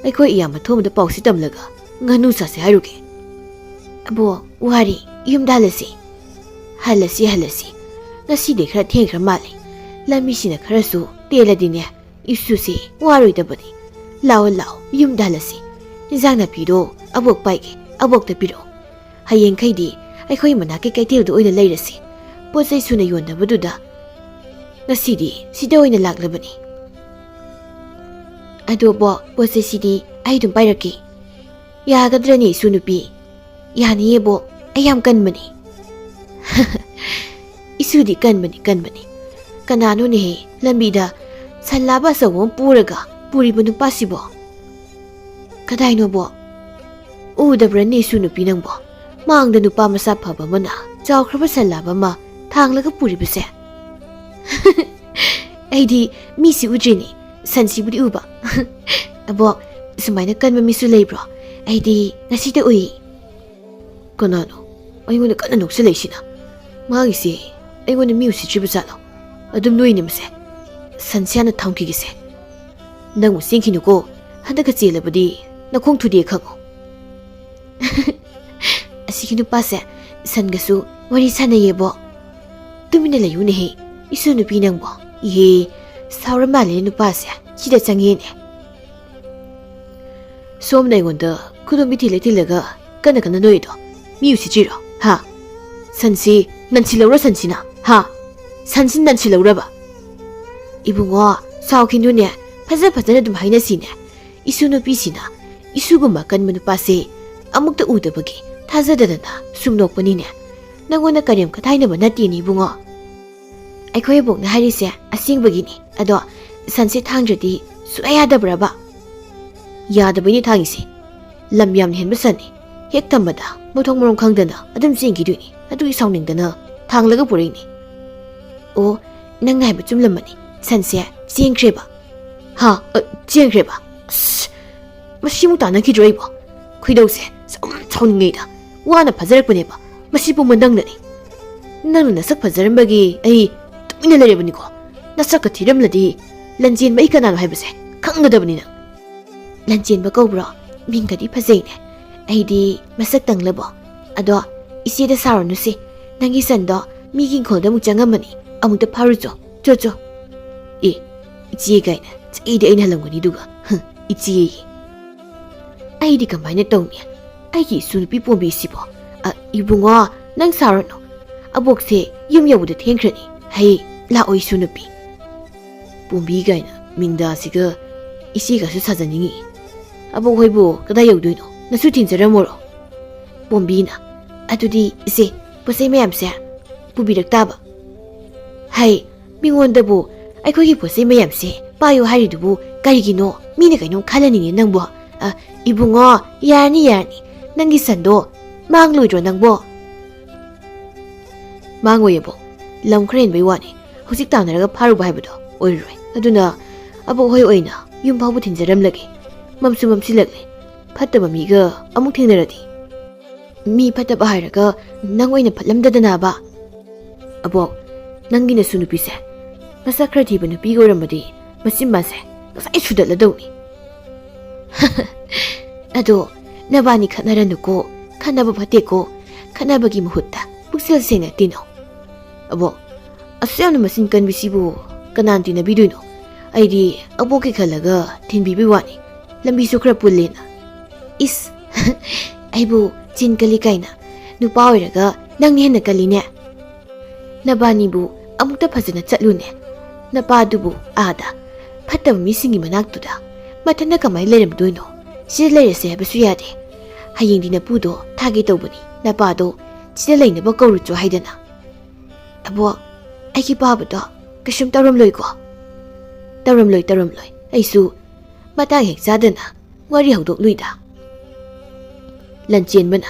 ꯑꯩꯈꯣꯏ ꯏꯌꯥꯝꯕ ꯊꯣꯝꯕꯗ ꯄꯥꯎꯁꯤ ꯇꯝꯂꯒ ꯉꯥꯅꯨ ꯆꯥꯁꯦ ꯍꯥꯏꯔꯨꯒꯦ꯫ ꯑꯕꯣꯛ, ꯋꯥꯔꯦ, ꯌꯨꯝꯗ ꯍꯜꯂꯁꯤ꯫ ꯍꯜꯂꯁꯤ, ꯍꯜꯂꯁꯤ꯫ ꯉꯁꯤꯗꯤ ꯈꯔ ꯊꯦꯡꯈ꯭ꯔ ꯃꯥꯜꯂꯦ꯫ ꯂꯝꯕꯤꯁꯤꯅ ꯈꯔꯁꯨ ꯇꯦꯜꯂꯗꯤꯅꯦ, ꯏꯁꯨꯁꯤ ꯋꯥꯔꯣꯏꯗꯕꯅꯤ꯫ ꯂꯥꯛꯑꯣ, ꯂꯥꯛꯑꯣ, ꯌꯨꯝꯗ ꯍꯜꯂꯁꯤ꯫ ꯏꯟꯖꯥꯡ ꯅꯥꯄꯤꯗꯣ ꯑꯕꯣꯛ ꯄꯥꯏꯒꯦ, ꯑꯕꯣꯛꯇ ꯄꯤꯔꯛꯑꯣ꯫ ꯍꯌꯦꯡꯈꯩꯗꯤ ꯑꯩꯈꯣꯏ ꯃꯅꯥꯛꯀꯤ ꯀꯩꯊꯦꯜꯗ ꯑꯣꯏꯅ ꯂꯩꯔꯁꯤ꯫ ꯄꯣꯠ ꯆꯩ ꯁꯨꯅ ꯌꯣꯟꯅꯕꯗꯨꯗ ꯉꯁꯤꯗꯤ ꯁꯤꯗ ꯑꯣꯏꯅ ꯂꯥꯛꯂꯕꯅꯤ꯫ ꯑꯗꯣ ꯑꯕꯣꯛ, ꯄꯣꯠ ꯆꯩꯁꯤꯗꯤ ꯑꯩ ꯑꯗꯨꯝ ꯄꯥꯏꯔꯛꯀꯦ꯫ ꯌꯥꯒꯗ꯭ꯔꯅꯦ, ꯏꯁꯨ ꯅꯨꯄꯤ? ꯌꯥꯅꯤꯌꯦ ꯑꯕꯣꯛ, ꯑꯩ ꯌꯥꯝ ꯀꯟꯕꯅꯤ꯫ ꯏꯁꯨꯗꯤ ꯀꯟꯕꯅꯤ, ꯀꯟꯕꯅꯤ꯫ ꯀꯅꯥꯅꯣꯅꯦꯍꯦ ꯂꯝꯕꯤꯗ ꯁꯟ ꯂꯥꯕ ꯑꯆꯧꯕ ꯑꯃ ꯄꯨꯔꯒ ꯄꯨꯔꯤꯕ ꯅꯨꯄꯥꯁꯤꯕꯣ? ꯀꯗꯥꯏꯅꯣ ꯑꯕꯣꯛ? ꯎꯗꯕ꯭ꯔꯅꯦ ꯏꯁꯨ ꯅꯨꯄꯤ ꯅꯪꯕꯣ? ꯃꯥꯡꯗ ꯅꯨꯄꯥ ꯃꯁꯥ ꯐꯕ ꯑꯃꯅ ꯆꯥꯎꯈ꯭ꯔꯕ ꯁꯟ ꯂꯥꯕ ꯑꯃ ꯊꯥꯡꯂꯒ ꯄꯨꯔꯤꯕꯁꯦ꯫ ꯑꯩꯗꯤ ꯃꯤꯁꯤ ꯎꯗ꯭ꯔꯤꯅꯦ, ꯁꯟꯁꯤꯕꯨꯗꯤ ꯎꯕ꯫ ꯑꯕꯣꯛ, ꯁꯨꯃꯥꯏꯅ ꯀꯟꯕ ꯃꯤꯁꯨ ꯂꯩꯕ꯭ꯔꯣ? ꯑꯩꯗꯤ ꯉꯁꯤꯗ ꯎꯏ꯫ ꯀꯅꯥꯅꯣ ꯑꯩꯉꯣꯟꯗ ꯀꯟꯅ ꯅꯣꯛꯁꯤꯜꯂꯛꯏꯁꯤꯅ? ꯃꯥꯒꯤꯁꯦ ꯑꯩꯉꯣꯟꯗ ꯃꯤ ꯎꯁꯤꯠꯇ꯭ꯔꯤꯕ ꯖꯥꯠꯂꯣ? ꯑꯗꯨꯝ ꯅꯣꯏꯅꯦ ꯃꯁꯦ꯫ ꯁꯟꯁꯦ ꯍꯥꯟꯅ ꯊꯝꯈꯤꯒꯦꯁꯦ꯫ ꯅꯪꯕꯨ ꯆꯦꯟꯈꯤꯅꯨꯀꯣ, ꯍꯟꯗꯛꯀ ꯆꯦꯜꯂꯕꯗꯤ ꯅꯈꯣꯡ ꯊꯨꯗꯦ ꯈꯪꯉꯣ꯫ ꯑꯁꯤꯒꯤ ꯅꯨꯄꯥꯁꯦ ꯁꯟꯒꯁꯨ ꯋꯥꯔꯤ ꯁꯥꯟꯅꯩꯌꯦꯕꯣ꯫ ꯇꯨꯃꯤꯟꯅ ꯂꯩꯌꯨꯅꯦꯍꯦ, ꯏꯁꯨ ꯅꯨꯄꯤ ꯅꯪꯕꯣ꯫ ꯏꯍꯦ, ꯁꯥꯎꯔ ꯃꯥꯜꯂꯦ ꯅꯨꯄꯥꯁꯦ, ꯁꯤꯗ ꯆꯪꯉꯦꯅꯦ꯫ ꯁꯣꯝꯅ ꯑꯩꯉꯣꯟꯗ ꯈꯨꯗꯣꯝꯕꯤ ꯊꯤꯜꯂ ꯊꯤꯜꯂꯒ ꯀꯟꯅ ꯀꯟꯅ ꯅꯣꯏꯗꯣ ꯃꯤ ꯎꯁꯤꯠꯇ꯭ꯔꯤꯔꯣ? ꯍꯥ? ꯁꯟꯁꯤ ꯅꯟꯁꯤꯜꯂꯧꯔ ꯁꯟꯁꯤꯅ? ꯍꯥ? ꯁꯟꯁꯤ ꯅꯟꯁꯤꯜꯂꯧꯔꯕ? ꯏꯕꯨꯡꯉꯣ, ꯁꯥꯎꯈꯤꯅꯨꯅꯦ, ꯐꯖ ꯐꯖꯅ ꯑꯗꯨꯝ ꯍꯥꯏꯅꯁꯤꯅꯦ꯫ ꯏꯁꯨ ꯅꯨꯄꯤꯁꯤꯅ ꯏꯁꯨꯒꯨꯝꯕ ꯀꯟꯕ ꯅꯨꯄꯥꯁꯦ ꯑꯃꯨꯛꯇ ꯎꯗꯕꯒꯤ ꯊꯥꯖꯗꯗꯅ ꯁꯨꯝ ꯅꯣꯛꯄꯅꯤꯅꯦ꯫ ꯅꯪꯉꯣꯟꯗ ꯀꯔꯦꯝ ꯀꯊꯥꯏꯅꯕ ꯅꯠꯇꯦꯅꯦ ꯏꯕꯨꯡꯉꯣ꯫ ꯑꯩꯈꯣꯏ ꯑꯕꯣꯛꯅ ꯍꯥꯏꯔꯤꯁꯦ ꯑꯁꯦꯡꯕꯒꯤꯅꯤ꯫ ꯑꯗꯣ ꯁꯟꯁꯦ ꯊꯥꯡꯗ꯭ꯔꯗꯤ ꯁꯨꯡꯌꯥ ꯌꯥꯗꯕ꯭ꯔꯕ? ꯌꯥꯗꯕꯩꯅꯦ ꯊꯥꯡꯉꯤꯁꯦ꯫ ꯂꯝ ꯌꯥꯝꯅ ꯍꯦꯟꯕ ꯁꯟꯅꯤ꯫ ꯍꯦꯛ ꯊꯝꯕꯗ ꯃꯊꯣꯡ ꯃꯔꯝ ꯈꯪꯗꯅ ꯑꯗꯨꯝ ꯆꯦꯟꯈꯤꯗꯣꯏꯅꯤ꯫ ꯑꯗꯨꯒꯤ ꯁꯥꯎꯅꯤꯡꯗꯅ ꯊꯥꯡꯂꯒ ꯄꯨꯔꯛꯏꯅꯤ꯫ ꯑꯣ, ꯅꯪꯅ ꯍꯥꯏꯕ ꯆꯨꯝꯂꯝꯃꯅꯤ꯫ ꯁꯟꯁꯦ ꯆꯦꯟꯈ꯭ꯔꯦꯕ꯫ ꯍꯥ? ꯑ, ꯆꯦꯟꯈ꯭ꯔꯦꯕ? ꯑꯁ, ꯃꯁꯤꯃꯨꯛ ꯇꯥꯟꯅꯈꯤꯗ꯭ꯔꯣ ꯑꯩꯕꯣ? ꯈꯣꯏꯗꯧꯁꯦ ꯁꯨꯝ ꯁꯥꯎꯅꯤꯡꯉꯩꯗ꯫ ꯋꯥꯅ ꯐꯖꯔꯛꯄꯅꯦꯕ꯫ ꯃꯁꯤ ꯄꯨꯝꯕ ꯅꯪꯅꯅꯤ꯫ ꯅꯪꯅ ꯅꯁꯛ ꯐꯖꯔꯝꯕꯒꯤ ꯑꯩ ꯇꯨꯃꯤꯟꯅ ꯂꯩꯔꯕꯅꯤꯀꯣ꯫ ꯅꯁꯛꯀ ꯊꯤꯔꯝꯂꯗꯤ ꯂꯟꯖꯦꯟꯕ ꯑꯩ ꯀꯅꯥꯅꯣ ꯍꯥꯏꯕꯁꯦ ꯈꯪꯒꯗꯕꯅꯤ ꯅꯪ꯫ ꯂꯟꯖꯦꯟꯕ ꯀꯧꯕ꯭ꯔꯣ? ꯃꯤꯡꯒꯗꯤ ꯐꯖꯩꯅꯦ꯫ ꯑꯩꯗꯤ ꯃꯁꯛ ꯇꯪꯂꯕꯣ? ꯑꯗꯣ ꯏꯆꯦꯗ ꯁꯥꯎꯔꯅꯨꯁꯦ꯫ ꯅꯪꯒꯤ ꯁꯟꯗꯣ ꯃꯤꯒꯤ ꯏꯪꯈꯣꯜꯗ ꯑꯃꯨꯛ ꯆꯪꯉꯝꯃꯅꯤ꯫ ꯑꯃꯨꯛꯇ ꯐꯥꯔꯨꯆꯣ꯫ ꯆꯣ, ꯆꯣ꯫ ꯑꯦ, ꯏꯆꯦ ꯀꯥꯏꯅ ꯆꯍꯤꯗꯤ ꯑꯩꯅ ꯍꯜꯂꯝꯒꯅꯤ ꯑꯗꯨꯒ꯫ ꯍꯝ, ꯏꯆꯦ꯫ ꯑꯩꯗꯤ ꯀꯃꯥꯏꯅ ꯇꯧꯅꯤ? ꯑꯩꯒꯤ ꯏꯁꯨ ꯅꯨꯄꯤ ꯄꯣꯝꯕꯤꯁꯤꯕꯣ? ꯑ, ꯏꯕꯨꯡꯉꯣ, ꯅꯪ ꯁꯥꯎꯔꯅꯨ꯫ ꯑꯕꯣꯛꯁꯦ ꯌꯨꯝ ꯌꯧꯕꯗ ꯊꯦꯡꯈ꯭ꯔꯅꯤ꯫ ꯍꯩ, ꯂꯥꯛꯑꯣ ꯏꯁꯨ ꯅꯨꯄꯤ꯫ ꯄꯣꯝꯕꯤ ꯀꯥꯏꯅ ꯃꯤꯡꯗꯥꯁꯤꯒ ꯏꯆꯦꯒꯁꯨ ꯁꯥꯖꯅꯤꯡꯉꯤ꯫ ꯑꯕꯣꯛ ꯍꯣꯏꯕꯨ ꯀꯗꯥꯏ ꯌꯧꯗꯣꯏꯅꯣ? ꯅꯁꯨ ꯊꯤꯟꯖꯔꯝꯃꯣꯔꯣ? ꯄꯣꯝꯕꯤꯅ, ꯑꯗꯨꯗꯤ ꯏꯆꯦ, ꯄꯣꯠ ꯆꯩ ꯃꯌꯥꯝꯁꯦ ꯄꯨꯕꯤꯔꯛ ꯇꯥꯕ꯫ ꯍꯩ, ꯃꯤꯉꯣꯟꯗꯕꯨ ꯑꯩꯈꯣꯏꯒꯤ ꯄꯣꯠ ꯆꯩ ꯃꯌꯥꯝꯁꯦ ꯄꯥꯏꯌꯨ ꯍꯥꯏꯔꯤꯗꯨꯕꯨ ꯀꯔꯤꯒꯤꯅꯣ? ꯃꯤꯅ ꯀꯩꯅꯣꯝ ꯈꯜꯂꯅꯤꯅꯦ ꯅꯪꯕꯨ꯫ ꯑ, ꯏꯕꯨꯡꯉꯣ, ꯌꯥꯔꯅꯤ, ꯌꯥꯔꯅꯤ꯫ ꯅꯪꯒꯤ ꯁꯟꯗꯣ ꯃꯥꯡꯂꯣꯏꯗ꯭ꯔꯣ ꯅꯪꯕꯣ? ꯃꯥꯡꯉꯣꯏ ꯑꯕꯣꯛ, ꯂꯝ ꯈꯔ ꯍꯦꯟꯕꯩ ꯋꯥꯅꯤ꯫ ꯍꯧꯖꯤꯛ ꯇꯥꯟꯅꯔꯒ ꯐꯥꯔꯨꯕ ꯍꯥꯏꯕꯗꯣ ꯑꯣꯏꯔꯔꯣꯏ꯫ ꯑꯗꯨꯅ ꯑꯕꯣꯛ ꯍꯣꯏ ꯑꯣꯏꯅ ꯌꯨꯝ ꯐꯥꯎꯕ ꯊꯤꯟꯖꯔꯝꯂꯒꯦ꯫ ꯃꯝꯁꯨ ꯃꯝꯁꯤꯜꯂꯛꯂꯦ꯫ ꯐꯠꯇꯕ ꯃꯤꯒ ꯑꯃꯨꯛ ꯊꯦꯡꯅꯔꯗꯤ꯫ ꯃꯤ ꯐꯠꯇꯕ ꯍꯥꯏꯔꯒ ꯅꯪ ꯑꯣꯏꯅ ꯐꯠꯂꯝꯗꯗꯅꯕ꯫ ꯑꯕꯣꯛ, ꯅꯪꯒꯤ ꯅꯁꯨ ꯅꯨꯄꯤꯁꯦ ꯃꯁꯛ ꯈꯔ ꯊꯤꯕ ꯅꯨꯄꯤꯒ ꯑꯣꯏꯔꯝꯃꯗꯤ ꯃꯆꯤꯟ ꯃꯥꯁꯦ ꯉꯁꯥꯏ ꯁꯨꯗꯠꯂꯗꯧꯅꯤ꯫ ꯑꯗꯣ ꯅꯕꯥꯅꯤ ꯈꯠꯅꯔꯅꯨꯀꯣ, ꯈꯠꯅꯕ ꯐꯠꯇꯦꯀꯣ, ꯈꯠꯅꯕꯒꯤ ꯃꯍꯨꯠꯇ ꯄꯨꯛꯆꯦꯜ ꯁꯦꯡꯅ ꯇꯤꯟꯅꯧ꯫ ꯑꯕꯣꯛ, ꯑꯁꯨꯛ ꯌꯥꯝꯅ ꯃꯆꯤꯟ ꯀꯟꯕꯤꯁꯤꯕꯨ ꯀꯅꯥꯅ ꯇꯤꯟꯅꯕꯤꯗꯣꯏꯅꯣ? ꯑꯩꯗꯤ ꯑꯕꯣꯛꯀꯤ ꯈꯜꯂꯒ ꯊꯤꯟꯕꯤꯕꯩ ꯋꯥꯅꯤ, ꯂꯝꯕꯤꯁꯨ ꯈꯔ ꯄꯨꯜꯂꯦꯅ꯫ ꯏꯁ, ꯑꯩꯕꯨ ꯆꯤꯟ ꯀꯜꯂꯤ ꯀꯥꯏꯅ, ꯅꯨꯄꯥ ꯑꯣꯏꯔꯒ ꯅꯪꯅ ꯍꯦꯟꯅ ꯀꯜꯂꯤꯅꯦ꯫ ꯅꯕꯥꯅꯤꯕꯨ ꯑꯃꯨꯛꯇ ꯐꯖꯅ ꯆꯠꯂꯨꯅꯦ꯫ ꯅꯄꯥꯗꯨꯕꯨ ꯑꯥꯗ ꯐꯠꯇꯕ ꯃꯤꯁꯤꯡꯒꯤ ꯃꯅꯥꯛꯇꯨꯗ ꯃꯊꯟꯇ ꯀꯃꯥꯏꯅ ꯂꯩꯔꯝꯗꯣꯏꯅꯣ? ꯁꯤꯗ ꯂꯩꯔꯁꯦ ꯍꯥꯏꯕꯁꯨ ꯌꯥꯗꯦ꯫ ꯍꯌꯦꯡꯗꯤ ꯅꯄꯨꯗꯣ ꯊꯥꯒꯦ ꯇꯧꯕꯅꯤ, ꯅꯄꯥꯗꯣ ꯁꯤꯗ ꯂꯩꯅꯕ ꯀꯧꯔꯨꯆꯣ ꯍꯥꯏꯗꯅ꯫ ꯑꯕꯣꯛ, ꯑꯩꯒꯤ ꯄꯥꯕꯗꯣ ꯀꯩꯁꯨꯝ ꯇꯧꯔꯝꯂꯣꯏꯀꯣ? ꯇꯧꯔꯝꯂꯣꯏ, ꯇꯧꯔꯝꯂꯣꯏ꯫ ꯑꯩꯁꯨ ꯃꯇꯥꯡ ꯍꯦꯛ ꯆꯥꯗꯅ ꯋꯥꯔꯤ ꯍꯧꯗꯣꯛꯂꯨꯏꯗ꯫ ꯂꯟꯆꯦꯟꯕꯅ,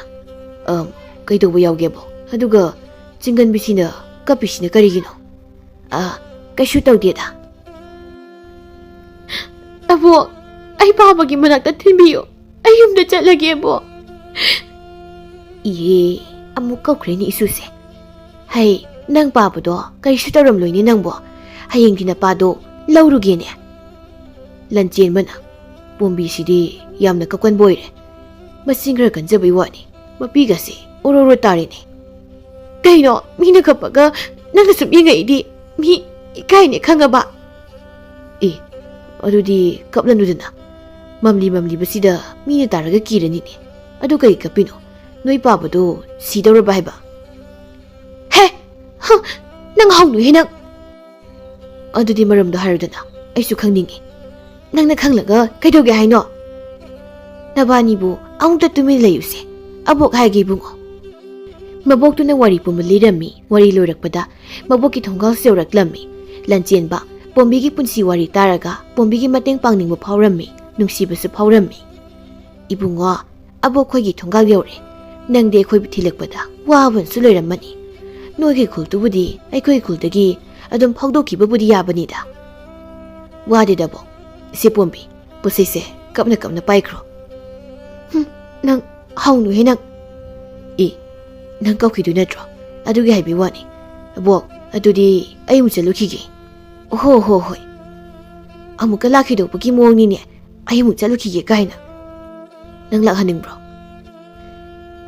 "ꯑꯝ, ꯀꯩꯗꯧꯕ ꯌꯥꯎꯒꯦꯕꯣ? ꯑꯗꯨꯒ ꯆꯤꯡꯒꯟꯕꯤꯁꯤꯅ ꯀꯞꯄꯤꯁꯤꯅ ꯀꯔꯤꯒꯤꯅꯣ?" "ꯑ, ꯀꯩꯁꯨ ꯇꯧꯗꯦꯗ꯫" "ꯑꯕꯣꯛ, ꯑꯩ ꯄꯥꯕꯒꯤ ꯃꯅꯥꯛꯇ ꯊꯤꯟꯕꯤꯌꯨ꯫ ꯑꯩ ꯌꯨꯝꯗ ꯆꯠꯂꯒꯦ, ꯑꯕꯣꯛ꯫" ꯏꯍꯦ, ꯑꯃꯨꯛ ꯀꯧꯈ꯭ꯔꯦꯅꯦ ꯏꯁꯨꯁꯦ꯫ "ꯍꯩ, ꯅꯪ ꯄꯥꯕꯗꯣ ꯀꯔꯤꯁꯨ ꯇꯧꯔꯝꯂꯣꯏꯅꯦ ꯅꯪꯕꯣ꯫ ꯍꯌꯦꯡꯗꯤ ꯅꯄꯥꯗꯣ ꯂꯧꯔꯨꯒꯦꯅꯦ꯫" ꯂꯟꯆꯦꯟꯕꯅ, "ꯄꯣꯝꯕꯤꯁꯤꯗꯤ ꯌꯥꯝꯅ ꯀꯞꯀꯟꯕ ꯑꯣꯏꯔꯦ꯫ ꯃꯆꯤꯟ ꯈꯔ ꯀꯟꯖꯕꯩ ꯋꯥꯅꯤ, ꯃꯄꯤꯒꯁꯦ ꯑꯣꯔꯣ ꯑꯣꯔꯣ ꯇꯥꯔꯦꯅꯦ꯫ ꯀꯩꯅꯣ, ꯃꯤꯅ ꯀꯞꯄꯒ ꯅꯪꯅ ꯁꯨꯝ ꯌꯦꯡꯉꯛꯏꯗꯤ? ꯃꯤ ꯏꯀꯥꯏꯅꯦ ꯈꯪꯉꯕ?" "ꯑꯦ, ꯑꯗꯨꯗꯤ ꯀꯞꯂꯅꯨꯗꯅ꯫ ꯃꯝꯂꯤ ꯃꯝꯂꯤꯕꯁꯤꯗ ꯃꯤꯅ ꯇꯥꯔꯒ ꯀꯤꯔꯅꯤꯅꯦ꯫ ꯑꯗꯨ ꯀꯔꯤ ꯀꯞꯄꯤꯅꯣ? ꯅꯣꯏ ꯄꯥꯕꯗꯣ ꯁꯤꯗꯧꯔꯕ ꯍꯥꯏꯕ?" "ꯍꯦ! ꯍ! ꯅꯪ ꯍꯧꯅꯨꯍꯦ ꯅꯪ!" "ꯑꯗꯨꯗꯤ ꯃꯔꯝꯗꯣ ꯍꯥꯏꯔꯨꯗꯅ, ꯑꯩꯁꯨ ꯈꯪꯅꯤꯡꯉꯤ꯫" "ꯅꯪꯅ ꯈꯪꯂꯒ ꯀꯩꯗꯧꯒꯦ ꯍꯥꯏꯅꯣ? ꯅꯕꯥꯅꯤꯕꯨ ꯑꯃꯨꯛꯇ ꯇꯨꯃꯤꯟ ꯂꯩꯌꯨꯁꯦ꯫ ꯑꯕꯣꯛ ꯍꯥꯏꯒꯦ ꯏꯕꯨꯡꯉꯣ꯫" ꯃꯕꯣꯛꯇꯨꯅ ꯋꯥꯔꯤ ꯄꯨꯝꯕ ꯂꯤꯔꯝꯃꯤ꯫ ꯋꯥꯔꯤ ꯂꯣꯏꯔꯛꯄꯗ ꯃꯕꯣꯛꯀꯤ ꯊꯣꯡꯒꯥꯜꯁꯨ ꯌꯧꯔꯛꯂꯝꯃꯤ꯫ ꯂꯟꯆꯦꯟꯕ ꯄꯣꯝꯕꯤꯒꯤ ꯄꯨꯟꯁꯤ ꯋꯥꯔꯤ ꯇꯥꯔꯒ ꯄꯣꯝꯕꯤꯒꯤ ꯃꯇꯦꯡ ꯄꯥꯡꯅꯤꯡꯕ ꯐꯥꯎꯔꯝꯃꯤ, ꯅꯨꯡꯁꯤꯕꯁꯨ ꯐꯥꯎꯔꯝꯃꯤ꯫ "ꯏꯕꯨꯡꯉꯣ, ꯑꯕꯣꯛ ꯈꯣꯏꯒꯤ ꯊꯣꯡꯒꯥꯜ ꯌꯧꯔꯦ꯫ ꯅꯪꯗꯤ ꯑꯩꯈꯣꯏꯕꯨ ꯊꯤꯜꯂꯛꯄꯗ ꯋꯥꯕꯅꯁꯨ ꯂꯣꯏꯔꯝꯃꯅꯤ꯫ ꯅꯣꯏꯒꯤ ꯈꯨꯜꯗꯨꯕꯨꯗꯤ ꯑꯩꯈꯣꯏꯒꯤ ꯈꯨꯜꯗꯒꯤ ꯑꯗꯨꯝ ꯐꯥꯎꯗꯣꯛꯈꯤꯕꯕꯨꯗꯤ ꯌꯥꯕꯅꯤꯗ꯫ ꯋꯥꯗꯦꯗꯕꯣ꯫ ꯏꯆꯦ ꯄꯣꯝꯕꯤ, ꯄꯣꯠꯆꯩꯁꯦ ꯀꯞꯅ ꯀꯞꯅ ꯄꯥꯏꯈ꯭ꯔꯣ꯫ ꯍꯨꯝ, ꯅꯪ ꯍꯧꯅꯨꯍꯦ ꯅꯪ꯫ ꯑꯦ, ꯅꯪ ꯀꯞꯈꯤꯗꯣꯏ ꯅꯠꯇ꯭ꯔꯣ? ꯑꯗꯨꯒꯤ ꯍꯥꯏꯕꯤ ꯋꯥꯅꯤ꯫ ꯑꯕꯣꯛ, ꯑꯗꯨꯗꯤ ꯑꯩ ꯑꯃꯨꯛ ꯆꯠꯂꯨꯈꯤꯒꯦ꯫ ꯍꯣ ꯍꯣ ꯍꯣꯏ꯫ ꯑꯃꯨꯛꯀ ꯂꯥꯛꯈꯤꯗꯧꯕꯒꯤ ꯃꯑꯣꯡꯅꯤꯅꯦ꯫ ꯑꯩ ꯑꯃꯨꯛ ꯆꯠꯂꯨꯈꯤꯒꯦ ꯀꯥꯏꯅ꯫ ꯅꯪ ꯂꯥꯛꯍꯟꯅꯤꯡꯕ꯭ꯔꯣ?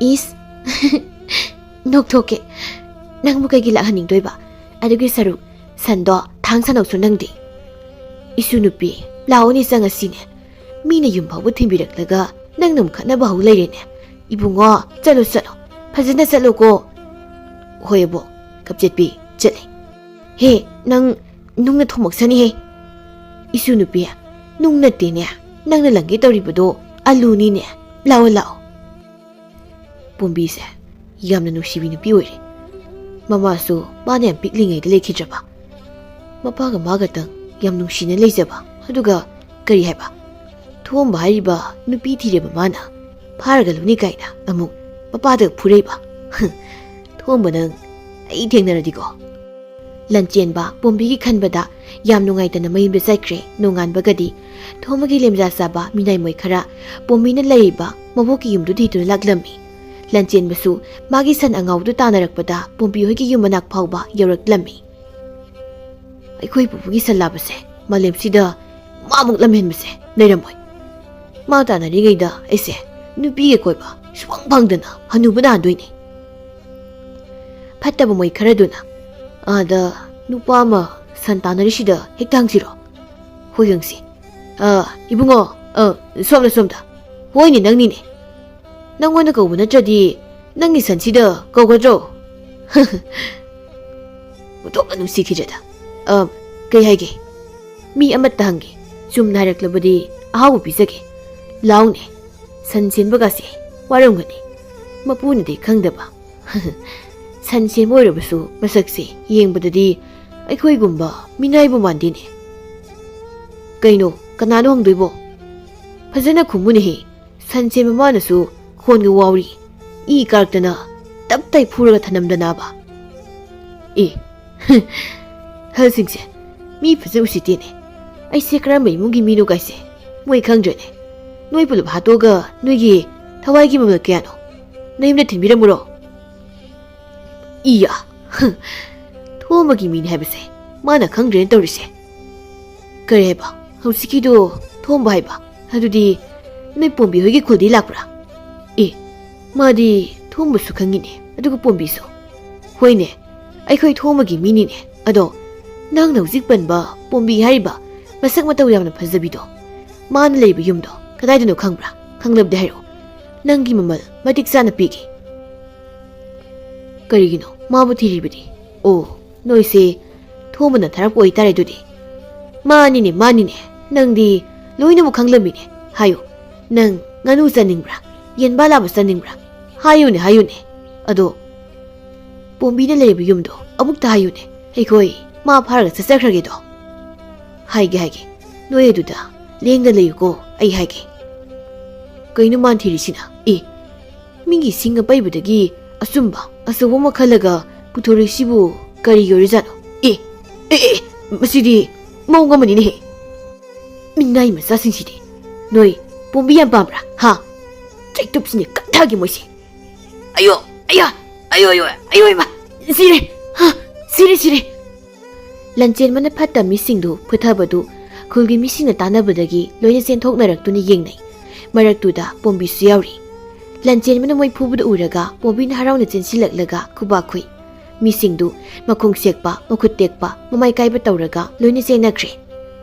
ꯏꯁ꯫ ꯅꯣꯛꯊꯣꯛꯀꯦ꯫ ꯅꯪꯕꯨ ꯀꯩꯒꯤ ꯂꯥꯛꯍꯟꯅꯤꯡꯗꯣꯏꯕ? ꯑꯗꯨꯒꯤ ꯁꯔꯨꯛ ꯁꯟꯗꯣ ꯊꯥꯡ ꯁꯟꯍꯧꯁꯨ ꯅꯪꯗꯤ꯫ ꯏꯁꯨ ꯅꯨꯄꯤ, ꯂꯥꯛꯑꯣꯅꯦ ꯆꯪꯉꯁꯤꯅꯦ꯫ ꯃꯤꯅ ꯌꯨꯝ ꯐꯥꯎꯕ ꯊꯤꯟꯕꯤꯔꯛꯂꯒ ꯅꯪꯅ ꯑꯃꯨꯛ ꯈꯠꯅꯕ ꯍꯧ ꯂꯩꯔꯦꯅꯦ꯫ ꯏꯕꯨꯡꯉꯣ, ꯆꯠꯂꯣ ꯆꯠꯂꯣ꯫ ꯐꯖꯅ ꯆꯠꯂꯣꯀꯣ꯫ ꯍꯣꯏ ꯑꯕꯣꯛ꯫ ꯀꯞꯆꯦꯠꯄꯤ, ꯆꯠꯂꯦ꯫ ꯍꯦ, ꯅꯪ ꯅꯨꯡꯅ ꯊꯣꯝꯃꯛꯁꯅꯤꯍꯦ꯫ ꯏꯁꯨ ꯅꯨꯄꯤ, ꯅꯨꯡ ꯅꯠꯇꯦꯅꯦ꯫ ꯅꯪꯅ ꯂꯪꯒꯦ ꯇꯧꯔꯤꯕꯗꯣ ꯑꯂꯨꯅꯤꯅꯦ꯫ ꯂꯥꯛꯑꯣ ꯂꯥꯛꯑꯣ꯫ ꯄꯣꯝꯕꯤꯁꯦ ꯌꯥꯝꯅ ꯅꯨꯡꯁꯤꯕꯤ ꯅꯨꯄꯤ ꯑꯣꯏꯔꯦ꯫ ꯃꯃꯥꯁꯨ ꯃꯥꯅ ꯌꯥꯝ ꯄꯤꯛꯂꯤꯉꯩꯗ ꯂꯩꯈꯤꯗ꯭ꯔꯕ꯫ ꯃꯄꯥꯒ ꯃꯥꯒꯇꯪ ꯌꯥꯝ ꯅꯨꯡꯁꯤꯅ ꯂꯩꯖꯕ꯫ ꯑꯗꯨꯒ ꯀꯔꯤ ꯍꯥꯏꯕ? ꯊꯣꯝꯕ ꯍꯥꯏꯔꯤꯕ ꯅꯨꯄꯤ ꯊꯤꯔꯕ ꯃꯥꯅ ꯐꯥꯔꯒ ꯂꯧꯅꯤ ꯀꯥꯏꯅ ꯑꯃꯨꯛ ꯃꯄꯥꯗ ꯐꯨꯔꯩꯕ꯫ ꯊꯣꯝꯕ ꯅꯪ ꯑꯩ ꯊꯦꯡꯅꯔꯗꯤꯀꯣ꯫ ꯂꯟꯆꯦꯟꯕ ꯄꯣꯝꯕꯤꯒꯤ ꯈꯟꯕꯗ ꯌꯥꯝ ꯅꯨꯡꯉꯥꯏꯇꯅ ꯃꯌꯨꯝꯗ ꯆꯠꯈ꯭ꯔꯦ꯫ ꯅꯣꯡꯉꯥꯟꯕꯒꯗꯤ ꯊꯣꯝꯕꯒꯤ ꯂꯦꯝꯖꯥ ꯆꯥꯕ ꯃꯤꯅꯥꯏ ꯃꯣꯏ ꯈꯔ ꯄꯣꯝꯕꯤꯅ ꯂꯩꯔꯤꯕ ꯃꯕꯣꯛꯀꯤ ꯌꯨꯝꯗꯨ ꯊꯤꯗꯨꯅ ꯂꯥꯛꯂꯝꯃꯤ꯫ ꯂꯟꯆꯦꯟꯕꯁꯨ ꯃꯥꯒꯤ ꯁꯟ ꯑꯉꯥꯎꯗꯨ ꯇꯥꯟꯅꯔꯛꯄꯗ ꯄꯣꯝꯕꯤ ꯍꯣꯏꯒꯤ ꯌꯨꯝ ꯃꯅꯥꯛ ꯐꯥꯎꯕ ꯌꯧꯔꯛꯂꯝꯃꯤ꯫ ꯑꯩꯈꯣꯏ ꯄꯨꯄꯨꯒꯤ ꯁꯟ ꯂꯥꯕꯁꯦ ꯃꯥꯂꯦꯝꯁꯤꯗ ꯃꯥꯃꯨꯛ ꯂꯝꯍꯦꯟꯕꯁꯦ ꯂꯩꯔꯝꯃꯣꯏ꯫ ꯃꯥ ꯇꯥꯟꯅꯔꯤꯉꯩꯗ ꯑꯩꯁꯦ ꯅꯨꯄꯤꯒ ꯀꯣꯏꯕ ꯁꯨꯐꯪ ꯐꯪꯗꯅ ꯍꯅꯨꯕ ꯅꯥꯟꯗꯣꯏꯅꯦ꯫ ꯐꯠꯇꯕ ꯃꯣꯏ ꯈꯔꯗꯨꯅ ꯑꯥꯗ ꯅꯨꯄꯥ ꯑꯃ ꯁꯟ ꯇꯥꯟꯅꯔꯤꯁꯤꯗ ꯍꯦꯛꯇ ꯍꯪꯁꯤꯔꯣ? ꯍꯣꯏ ꯍꯪꯁꯤ꯫ ꯑ, ꯏꯕꯨꯡꯉꯣ, ꯑ, ꯁꯣꯝꯗ, ꯁꯣꯝꯗ꯫ ꯍꯣꯏꯅꯦ, ꯅꯪꯅꯤꯅꯦ꯫ ꯅꯪꯉꯣꯟꯗ ꯀꯧꯕ ꯅꯠꯇ꯭ꯔꯗꯤ ꯅꯪꯒꯤ ꯁꯟꯁꯤꯗ ꯀꯧꯒꯗ꯭ꯔꯣ? ꯑꯣꯟꯊꯣꯛꯅ ꯅꯨꯡꯁꯤꯈꯤꯗ꯭ꯔꯦꯗ꯫ ꯑ, ꯀꯩ ꯍꯥꯏꯒꯦ? ꯃꯤ ꯑꯃꯠꯇ ꯍꯪꯒꯦ꯫ ꯆꯨꯝꯅ ꯍꯥꯏꯔꯛꯂꯕꯗꯤ ꯑꯍꯥꯎꯕ ꯄꯤꯖꯒꯦ꯫ ꯂꯥꯎꯅꯦ꯫ ꯁꯟ ꯁꯦꯟꯕꯒꯁꯦ ꯋꯥꯔꯝꯒꯅꯤ꯫ ꯃꯄꯨꯅꯗꯤ ꯈꯪꯗꯕ꯫ ꯁꯟ ꯁꯦꯟꯕ ꯑꯣꯏꯔꯕꯁꯨ ꯃꯁꯛꯁꯦ ꯌꯦꯡꯕꯗꯗꯤ ꯑꯩꯈꯣꯏꯒꯨꯝꯕ ꯃꯤꯅꯥꯏꯕꯨ ꯃꯥꯟꯗꯦꯅꯦ꯫ ꯀꯩꯅꯣ, ꯀꯅꯥꯅꯣ ꯍꯪꯗꯣꯏꯕꯣ? ꯐꯖꯅ ꯈꯨꯝꯃꯨꯅꯦꯍꯦ꯫ ꯂꯟꯆꯦꯟꯕ ꯃꯥꯅꯁꯨ ꯈꯣꯟꯒ ꯋꯥꯎꯔꯤ꯫ ꯏ ꯀꯥꯔꯛꯇꯅ ꯇꯞ ꯇꯥꯏ ꯐꯨꯔꯒ ꯊꯅꯝꯗꯅꯕ꯫ ꯑꯦ, ꯑꯍꯜꯁꯤꯡꯁꯦ ꯃꯤ ꯐꯖ ꯎꯁꯤꯠꯇꯦꯅꯦ꯫ ꯑꯩꯁꯦ ꯀꯔꯝꯕ ꯏꯃꯨꯡꯒꯤ ꯃꯤꯅꯣ ꯀꯥꯏꯁꯦ ꯃꯣꯏ ꯈꯪꯗ꯭ꯔꯦꯅꯦ꯫ ꯅꯣꯏ ꯄꯨꯂꯞ ꯍꯥꯠꯇꯣꯛꯑꯒ ꯅꯣꯏꯒꯤ ꯊꯋꯥꯏꯒꯤ ꯃꯃꯜ ꯀꯌꯥꯅꯣ ꯅꯌꯨꯝꯗ ꯊꯤꯟꯕꯤꯔꯝꯃꯨꯔꯣ? ꯏꯌꯥ, ꯊꯣꯝꯕꯒꯤ ꯃꯤꯅꯤ ꯍꯥꯏꯕꯁꯦ ꯃꯥꯅ ꯈꯪꯗ꯭ꯔꯦꯅ ꯇꯧꯔꯤꯁꯦ꯫ ꯀꯔꯤ ꯍꯥꯏꯕ? ꯍꯧꯖꯤꯛꯀꯤꯗꯣ ꯊꯣꯝꯕ ꯍꯥꯏꯕ? ꯑꯗꯨꯗꯤ ꯅꯣꯏ ꯄꯣꯝꯕꯤ ꯍꯣꯏꯒꯤ ꯈꯨꯜꯗꯤ ꯂꯥꯛꯄ꯭ꯔꯥ? ꯑꯦ, ꯃꯥꯗꯤ ꯊꯣꯝꯕꯁꯨ ꯈꯪꯉꯤꯅꯦ, ꯑꯗꯨꯒ ꯄꯣꯝꯕꯤꯁꯨ꯫ ꯍꯣꯏꯅꯦ, ꯑꯩꯈꯣꯏ ꯊꯣꯝꯕꯒꯤ ꯃꯤꯅꯤꯅꯦ꯫ ꯑꯗꯣ ꯅꯪꯅ ꯍꯧꯖꯤꯛ ꯄꯟꯕ ꯄꯣꯝꯕꯤ ꯍꯥꯏꯔꯤꯕ ꯃꯁꯛ ꯃꯇꯧ ꯌꯥꯝꯅ ꯐꯖꯕꯤꯗꯣ, ꯃꯥꯅ ꯂꯩꯕ ꯌꯨꯝꯗꯣ ꯀꯗꯥꯏꯗꯅꯣ ꯈꯪꯕ꯭ꯔꯥ? ꯈꯪꯂꯕꯗꯤ ꯍꯥꯏꯔꯛꯑꯣ, ꯅꯪꯒꯤ ꯃꯃꯜ ꯃꯇꯤꯛ ꯆꯥꯅ ꯄꯤꯒꯦ꯫ ꯀꯔꯤꯒꯤꯅꯣ ꯃꯥꯕꯨ ꯊꯤꯔꯤꯕꯗꯤ? ꯑꯣ, ꯅꯣꯏꯁꯦ ꯊꯣꯝꯕꯅ ꯊꯥꯔꯛꯄ ꯑꯣꯏꯇꯥꯔꯦ ꯑꯗꯨꯗꯤ꯫ ꯃꯥꯅꯤꯅꯦ, ꯃꯥꯅꯤꯅꯦ, ꯅꯪꯗꯤ ꯂꯣꯏꯅꯃꯛ ꯈꯪꯂꯝꯃꯤꯅꯦ꯫ ꯍꯥꯏꯌꯨ, ꯅꯪ ꯉꯥꯅꯨ ꯆꯥꯅꯤꯡꯕ꯭ꯔꯥ? ꯌꯦꯟꯕꯥ ꯂꯥꯕ ꯆꯥꯅꯤꯡꯕ꯭ꯔꯥ? ꯍꯥꯏꯌꯨꯅꯦ, ꯍꯥꯏꯌꯨꯅꯦ꯫ ꯑꯗꯣ ꯄꯣꯝꯕꯤꯅ ꯂꯩꯔꯤꯕ ꯌꯨꯝꯗꯣ ꯑꯃꯨꯛꯇ ꯍꯥꯏꯌꯨꯅꯦ, ꯑꯩꯈꯣꯏ ꯃꯥ ꯐꯥꯔꯒ ꯆꯠꯆꯈ꯭ꯔꯒꯦꯗꯣ꯫ ꯍꯥꯏꯒꯦ, ꯍꯥꯏꯒꯦ, ꯅꯣꯏ ꯑꯗꯨꯗ ꯂꯦꯡꯗ ꯂꯩꯌꯨꯀꯣ, ꯑꯩ ꯍꯥꯏꯒꯦ꯫ ꯀꯩꯅꯣ ꯃꯥꯟ ꯊꯤꯔꯤꯁꯤꯅ? ꯑꯦ, ꯃꯤꯒꯤ ꯁꯤꯡ ꯑꯄꯩꯕꯗꯒꯤ ꯑꯆꯨꯝꯕ ꯑꯆꯧꯕ ꯑꯃ ꯈꯜꯂꯒ ꯄꯨꯊꯣꯔꯛꯏꯁꯤꯕꯨ ꯀꯔꯤꯒꯤ ꯑꯣꯏꯔꯤꯖꯥꯠꯅꯣ? ꯑꯦ, ꯑꯦ, ꯑꯦ, ꯃꯁꯤꯗꯤ ꯃꯑꯣꯡ ꯑꯃꯅꯤꯅꯦꯍꯦ꯫ ꯃꯤꯅꯥꯏ ꯃꯆꯥꯁꯤꯡꯁꯤꯗꯤ꯫ ꯅꯣꯏ ꯄꯣꯝꯕꯤ ꯌꯥꯝ ꯄꯥꯝꯕ꯭ꯔꯥ? ꯍꯥ? ꯆꯩꯇꯨꯞꯁꯤꯅꯦ ꯀꯟꯊꯒꯦ ꯃꯣꯏꯁꯦ꯫ ꯑꯌꯣ, ꯑꯌꯥ, ꯑꯌꯣ, ꯑꯌꯣ, ꯑꯌꯣ, ꯏꯃꯥ, ꯁꯤꯔꯦ, ꯍꯥ, ꯁꯤꯔꯦ, ꯁꯤꯔꯦ꯫ ꯂꯟꯆꯦꯟꯕꯅ ꯐꯠꯇ ꯃꯤꯁꯤꯡꯗꯨ ꯐꯨꯊꯕꯗꯨ ꯈꯨꯜꯒꯤ ꯃꯤꯁꯤꯡꯅ ꯇꯥꯟꯅꯕꯗꯒꯤ ꯂꯣꯏꯅ ꯆꯦꯟꯊꯣꯛꯅꯔꯛꯇꯨꯅ ꯌꯦꯡꯅꯩ꯫ ꯃꯔꯛꯇꯨꯗ ꯄꯣꯝꯕꯤꯁꯨ ꯌꯥꯎꯔꯤ꯫ ꯂꯟꯆꯦꯟꯕꯅ ꯃꯣꯏ ꯐꯨꯕꯗꯨ ꯎꯔꯒ ꯄꯣꯝꯕꯤꯅ ꯍꯔꯥꯎꯅ ꯆꯦꯟꯁꯤꯜꯂꯛꯂꯒ ꯈꯨꯕꯥꯛ ꯈꯨꯏ꯫ ꯃꯤꯁꯤꯡꯗꯨ ꯃꯈꯣꯡ ꯁꯦꯛꯄ, ꯃꯈꯨꯠ ꯇꯦꯛꯄ, ꯃꯃꯥꯏ ꯀꯥꯏꯕ ꯇꯧꯔꯒ ꯂꯣꯏꯅ ꯆꯦꯟꯅꯈ꯭ꯔꯦ꯫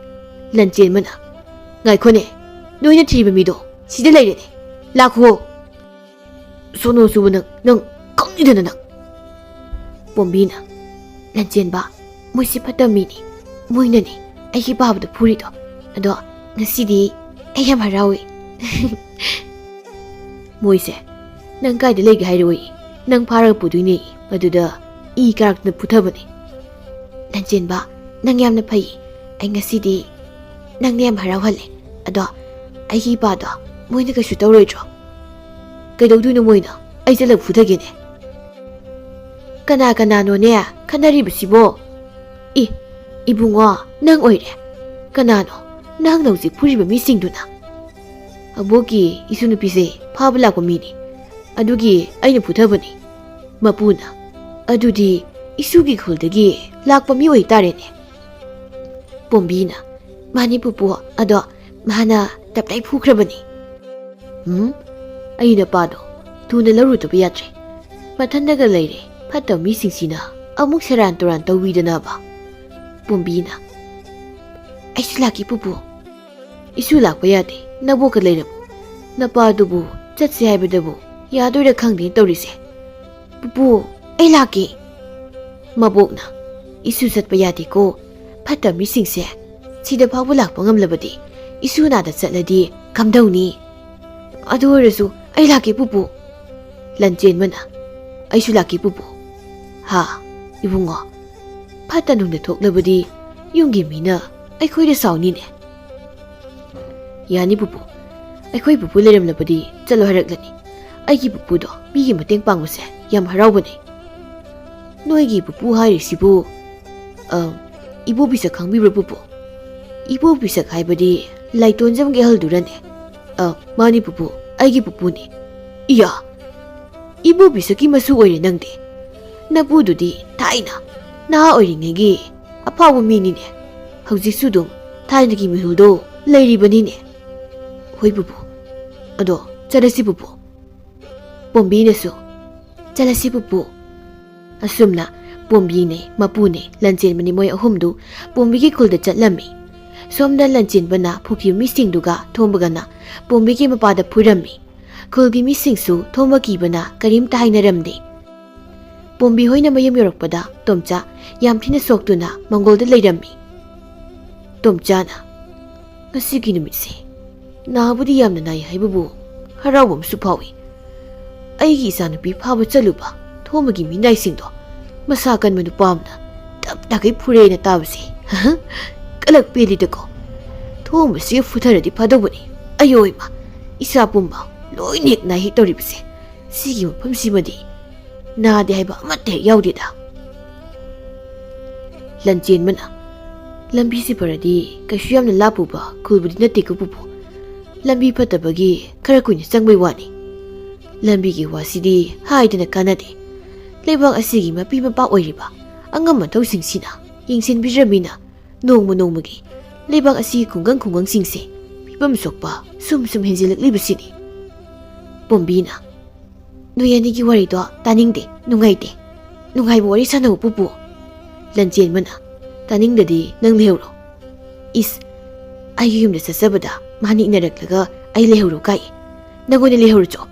ꯂꯟꯆꯦꯟꯕꯅ, "ꯉꯥꯏꯈꯣꯅꯦ, ꯅꯣꯏꯅ ꯊꯤꯔꯤꯕ ꯃꯤꯗꯣ ꯁꯤꯗ ꯂꯩꯔꯦꯅꯦ꯫ ꯂꯥꯛꯈꯨꯑꯣ꯫ ꯁꯣꯅꯣ ꯆꯨꯕ ꯅꯪ, ꯅꯪ ꯈꯪꯉꯤꯗꯅ ꯅꯪ꯫" ꯄꯣꯝꯕꯤꯅ, "ꯂꯟꯆꯦꯟꯕ, ꯃꯣꯏꯁꯤ ꯐꯠꯇꯕ ꯃꯤꯅꯤ꯫ ꯃꯣꯏꯅꯅꯤ ꯑꯩꯒꯤ ꯄꯥꯕꯗ ꯐꯨꯔꯤꯗꯣ꯫ ꯑꯗꯣ ꯉꯁꯤꯗꯤ ꯑꯩ ꯌꯥꯝ ꯍꯔꯥꯎꯏ꯫" "ꯃꯣꯏꯁꯦ ꯅꯪ ꯀꯥꯏꯗ ꯂꯩꯒꯦ ꯍꯥꯏꯔꯛꯑꯣꯏ꯫ ꯅꯪ ꯐꯥꯔꯒ ꯄꯨꯗꯣꯏꯅꯦ꯫ ꯃꯗꯨꯗ ꯏ ꯀꯥꯔꯛꯇꯅ ꯐꯨꯊꯕꯅꯦ꯫" "ꯂꯟꯆꯦꯟꯕ, ꯅꯪ ꯌꯥꯝꯅ ꯐꯩ꯫ ꯑꯩ ꯉꯁꯤꯗꯤ ꯅꯪꯅ ꯌꯥꯝ ꯍꯔꯥꯎꯍꯜꯂꯦ꯫ ꯑꯗꯣ ꯑꯩꯒꯤ ꯏꯄꯥꯗꯣ ꯃꯣꯏꯅ ꯀꯩꯁꯨ ꯇꯧꯔꯣꯏꯗ꯭ꯔꯣ? ꯀꯩꯗꯧꯗꯣꯏꯅꯣ ꯃꯣꯏꯅ? ꯑꯩ ꯆꯠꯂꯒ ꯐꯨꯊꯒꯦꯅꯦ꯫ ꯀꯅꯥ ꯀꯅꯥꯅꯣꯅꯦ ꯈꯟꯅꯔꯤꯕꯁꯤꯕꯣ? ꯏ, ꯏꯕꯨꯡꯉꯣ, ꯅꯪ ꯑꯣꯏꯔꯦ꯫ ꯀꯅꯥꯅꯣ ꯅꯍꯥꯛꯅ ꯍꯧꯖꯤꯛ ꯐꯨꯔꯤꯕ ꯃꯤꯁꯤꯡꯗꯨꯅ? ꯑꯕꯣꯛꯀꯤ ꯏꯁꯨ ꯅꯨꯄꯤꯁꯦ ꯐꯥꯕ ꯂꯥꯛꯄ ꯃꯤꯅꯤ꯫ ꯑꯗꯨꯒꯤ ꯑꯩꯅ ꯐꯨꯊꯕꯅꯤ꯫ ꯃꯄꯨꯅ, "ꯑꯗꯨꯗꯤ ꯏꯁꯨꯒꯤ ꯈꯨꯜꯗꯒꯤ ꯂꯥꯛꯄ ꯃꯤ ꯑꯣꯏꯇꯥꯔꯦꯅꯦ?" ꯄꯣꯝꯕꯤꯅ, "ꯃꯥꯅꯤ ꯄꯨꯄꯨ, ꯑꯗꯣ ꯃꯥꯅ ꯇꯞꯇꯥꯏ ꯐꯨꯈ꯭ꯔꯕꯅꯤ꯫" "ꯎꯝ, ꯑꯩ ꯅꯄꯥꯗꯣ ꯊꯨꯅ ꯂꯧꯔꯨꯗꯕ ꯌꯥꯗ꯭ꯔꯦ꯫ ꯃꯊꯟꯗꯒ ꯂꯩꯔꯦ, ꯐꯠꯇꯕ ꯃꯤꯁꯤꯡꯁꯤꯅ ꯑꯃꯨꯛ ꯁꯦꯔꯥꯟ ꯇꯨꯔꯥꯟ ꯇꯧꯕꯤꯗꯅꯕ꯫" ꯄꯣꯝꯕꯤꯅ, "ꯑꯩꯁꯨ ꯂꯥꯛꯀꯦ ꯄꯨꯄꯨ꯫" "ꯏꯁꯨ ꯂꯥꯛꯄ ꯌꯥꯗꯦ, ꯅꯕꯣꯛꯀ ꯂꯩꯔꯝꯃꯨ꯫ ꯅꯄꯥꯗꯨꯕꯨ ꯆꯠꯁꯦ ꯍꯥꯏꯕꯗꯕꯨ ꯌꯥꯗꯣꯏꯔꯥ ꯈꯪꯗꯦ ꯇꯧꯔꯤꯁꯦ꯫ ꯄꯨꯄꯨ, ꯑꯩ ꯂꯥꯛꯀꯦ꯫" ꯃꯕꯣꯛꯅ, "ꯏꯁꯨ ꯆꯠꯄ ꯌꯥꯗꯦꯀꯣ꯫ ꯐꯠꯇꯕ ꯃꯤꯁꯤꯡꯁꯦ ꯁꯤꯗ ꯐꯥꯎꯕ ꯂꯥꯛꯄ ꯉꯝꯂꯕꯗꯤ ꯏꯁꯨ ꯅꯥꯗ ꯆꯠꯂꯗꯤ ꯀꯝꯗꯧꯅꯤ? ꯑꯗꯨ ꯑꯣꯏꯔꯁꯨ ꯑꯩ ꯂꯥꯛꯀꯦ ꯄꯨꯄꯨ꯫" ꯂꯟꯆꯦꯟꯕꯅ, "ꯑꯩꯁꯨ ꯂꯥꯛꯀꯦ ꯄꯨꯄꯨ꯫" "ꯍꯥ, ꯏꯕꯨꯡꯉꯣ, ꯐꯠꯇ ꯅꯨꯡꯗ ꯊꯣꯛꯂꯕꯗꯤ ꯌꯨꯝꯒꯤ ꯃꯤꯅ ꯑꯩꯈꯣꯏꯗ ꯁꯥꯎꯅꯤꯅꯦ꯫" "ꯌꯥꯅꯤ ꯄꯨꯄꯨ, ꯑꯩꯈꯣꯏ ꯄꯨꯄꯨ ꯂꯩꯔꯝꯂꯕꯗꯤ ꯆꯠꯂꯣ ꯍꯥꯏꯔꯛꯂꯅꯤ꯫ ꯑꯩꯒꯤ ꯄꯨꯄꯨꯗꯣ ꯃꯤꯒꯤ ꯃꯇꯦꯡ ꯄꯥꯡꯕꯁꯦ ꯌꯥꯝ ꯍꯔꯥꯎꯕꯅꯦ꯫" "ꯅꯣꯏꯒꯤ ꯄꯨꯄꯨ ꯍꯥꯏꯔꯤꯁꯤꯕꯨ, ꯑ, ꯏꯕꯣ ꯄꯤꯁꯛ ꯈꯪꯕꯤꯕ꯭ꯔꯥ ꯄꯨꯄꯨ?" "ꯏꯕꯣ ꯄꯤꯁꯛ ꯍꯥꯏꯕꯗꯤ ꯂꯥꯏꯇꯣꯟꯖꯝꯒꯤ ꯑꯍꯜꯗꯨꯔꯅꯦ?" "ꯑ, ꯃꯥꯅꯤ ꯄꯨꯄꯨ, ꯑꯩꯒꯤ ꯄꯨꯄꯨꯅꯤ꯫" "ꯏꯌꯥ, ꯏꯕꯣ ꯄꯤꯁꯛꯀꯤ ꯃꯁꯨ ꯑꯣꯏꯔꯦ ꯅꯪꯗꯤ꯫ ꯅꯄꯨꯗꯨꯗꯤ ꯊꯥꯏꯅ ꯅꯍꯥ ꯑꯣꯏꯔꯤꯉꯩꯒꯤ ꯑꯐꯥꯎꯕ ꯃꯤꯅꯤꯅꯦ꯫ ꯍꯧꯖꯤꯛꯁꯨ ꯑꯗꯨꯝ ꯊꯥꯏꯅꯒꯤ ꯃꯤꯍꯨꯜꯗꯣ ꯂꯩꯔꯤꯕꯅꯤꯅꯦ꯫" "ꯍꯣꯏ ꯄꯨꯄꯨ, ꯑꯗꯣ ꯆꯠꯂꯁꯤ ꯄꯨꯄꯨ꯫" ꯄꯣꯝꯕꯤꯅꯁꯨ, "ꯆꯠꯂꯁꯤ ꯄꯨꯄꯨ꯫" ꯑꯁꯨꯝꯅ ꯄꯣꯝꯕꯤꯅꯦ, ꯃꯄꯨꯅꯦ, ꯂꯟꯆꯦꯟꯕꯅꯦ, ꯃꯣꯏ ꯑꯍꯨꯝꯗꯨ ꯄꯣꯝꯕꯤꯒꯤ ꯈꯨꯜꯗ ꯆꯠꯂꯝꯃꯤ꯫ ꯁꯣꯝꯗ ꯂꯟꯆꯦꯟꯕꯅ ꯐꯨꯈꯤꯕ ꯃꯤꯁꯤꯡꯗꯨꯒ ꯊꯣꯝꯕꯒꯅ ꯄꯣꯝꯕꯤꯒꯤ ꯃꯄꯥꯗ ꯐꯨꯔꯝꯃꯤ꯫ ꯈꯨꯜꯒꯤ ꯃꯤꯁꯤꯡꯁꯨ ꯊꯣꯝꯕ ꯀꯤꯕꯅ ꯀꯔꯤꯝꯇ ꯍꯥꯏꯅꯔꯝꯗꯦ꯫ ꯄꯣꯝꯕꯤ ꯍꯣꯏꯅ ꯃꯌꯨꯝ ꯌꯧꯔꯛꯄꯗ ꯇꯣꯝꯆꯥ ꯌꯥꯝ ꯊꯤꯅ ꯁꯣꯛꯇꯨꯅ ꯃꯪꯒꯣꯜꯗ ꯂꯩꯔꯝꯃꯤ꯫ ꯇꯣꯝꯆꯥꯅ, "ꯉꯁꯤꯒꯤ ꯅꯨꯃꯤꯠꯁꯦ ꯅꯥꯕꯨꯗꯤ ꯌꯥꯝꯅ ꯅꯥꯏ ꯍꯥꯏꯕꯕꯨ ꯍꯔꯥꯎꯕ ꯑꯃꯁꯨ ꯐꯥꯎꯏ꯫ ꯑꯩꯒꯤ ꯏꯆꯥꯅꯨꯄꯤ ꯐꯥꯕ ꯆꯠꯂꯨꯕ ꯊꯣꯝꯕꯒꯤ ꯃꯤꯅꯥꯏꯁꯤꯡꯗꯣ ꯃꯁꯥ ꯀꯟꯕ ꯅꯨꯄꯥ ꯑꯃꯅ ꯇꯞ ꯇꯥꯈꯩ ꯐꯨꯔꯦꯅ ꯇꯥꯕꯁꯦ ꯀꯂꯛ ꯄꯦꯜꯂꯤꯗꯀꯣ꯫ ꯊꯣꯝꯕꯁꯤꯒ ꯐꯨꯊꯔꯗꯤ ꯐꯗꯧꯕꯅꯤ꯫ ꯑꯌꯣ ꯏꯃꯥ, ꯏꯁꯥ ꯄꯨꯝꯕ ꯂꯣꯏꯅ ꯍꯦꯛ ꯅꯥꯏ ꯍꯦꯛ ꯇꯧꯔꯤꯕꯁꯦ꯫ ꯁꯤꯒꯤ ꯃꯐꯝꯁꯤꯃꯗꯤ ꯅꯥꯗꯦ ꯍꯥꯏꯕ ꯑꯃꯠꯇ ꯍꯦꯛ ꯌꯥꯎꯗꯦꯗ꯫ ꯂꯟꯆꯦꯟꯕꯅ, "ꯂꯝꯕꯤꯁꯤ ꯐꯔꯗꯤ ꯀꯩꯁꯨ ꯌꯥꯝꯅ ꯂꯥꯞꯄꯨꯕ ꯈꯨꯜꯕꯨꯗꯤ ꯅꯠꯇꯦꯀꯣ ꯄꯨꯄꯨ꯫ ꯂꯝꯕꯤ ꯐꯠꯇꯕꯒꯤ ꯈꯔ ꯀꯨꯏꯅ ꯆꯪꯕꯩ ꯋꯥꯅꯤ꯫ ꯂꯝꯕꯤꯒꯤ ꯋꯥꯁꯤꯗꯤ ꯍꯥꯏꯗꯅ ꯀꯥꯟꯅꯗꯦ꯫ ꯂꯩꯕꯥꯛ ꯑꯁꯤꯒꯤ ꯃꯄꯤ ꯃꯄꯥ ꯑꯣꯏꯔꯤꯕ ꯑꯉꯝ ꯑꯊꯧꯁꯤꯡꯁꯤꯅ ꯌꯦꯡꯁꯤꯟꯕꯤꯗ꯭ꯔꯕꯅꯤꯅ ꯅꯣꯡꯃ ꯅꯣꯡꯃꯒꯤ ꯂꯩꯕꯥꯛ ꯑꯁꯤꯒꯤ ꯈꯨꯡꯒꯪ ꯈꯨꯡꯒꯪꯁꯤꯡꯁꯦ ꯐꯤꯕꯝ ꯁꯣꯛꯄ ꯁꯨꯝ ꯁꯨꯝ ꯍꯦꯟꯖꯤꯜꯂꯛꯂꯤꯕꯁꯤꯅꯤ꯫" ꯄꯣꯝꯕꯤꯅ, "ꯅꯣꯏ ꯑꯅꯤꯒꯤ ꯋꯥꯔꯤꯗꯣ ꯇꯥꯅꯤꯡꯗꯦ, ꯅꯨꯡꯉꯥꯏꯇꯦ꯫ ꯅꯨꯡꯉꯥꯏꯕ ꯋꯥꯔꯤ ꯁꯥꯟꯅꯧ ꯄꯨꯄꯨ꯫" ꯂꯟꯆꯦꯟꯕꯅ, "ꯇꯥꯅꯤꯡꯗꯗꯤ ꯅꯪ ꯂꯩꯍꯧꯔꯣ꯫" "ꯏꯁ, ꯑꯩꯒꯤ ꯌꯨꯝꯗ ꯆꯠꯆꯕꯗ ꯃꯥꯅ ꯏꯟꯅꯔꯛꯂꯒ ꯑꯩ ꯂꯩꯍꯧꯔꯣ ꯀꯥꯏ? ꯅꯪꯉꯣꯟꯗ ꯂꯩꯍꯧꯔꯨꯆꯣ꯫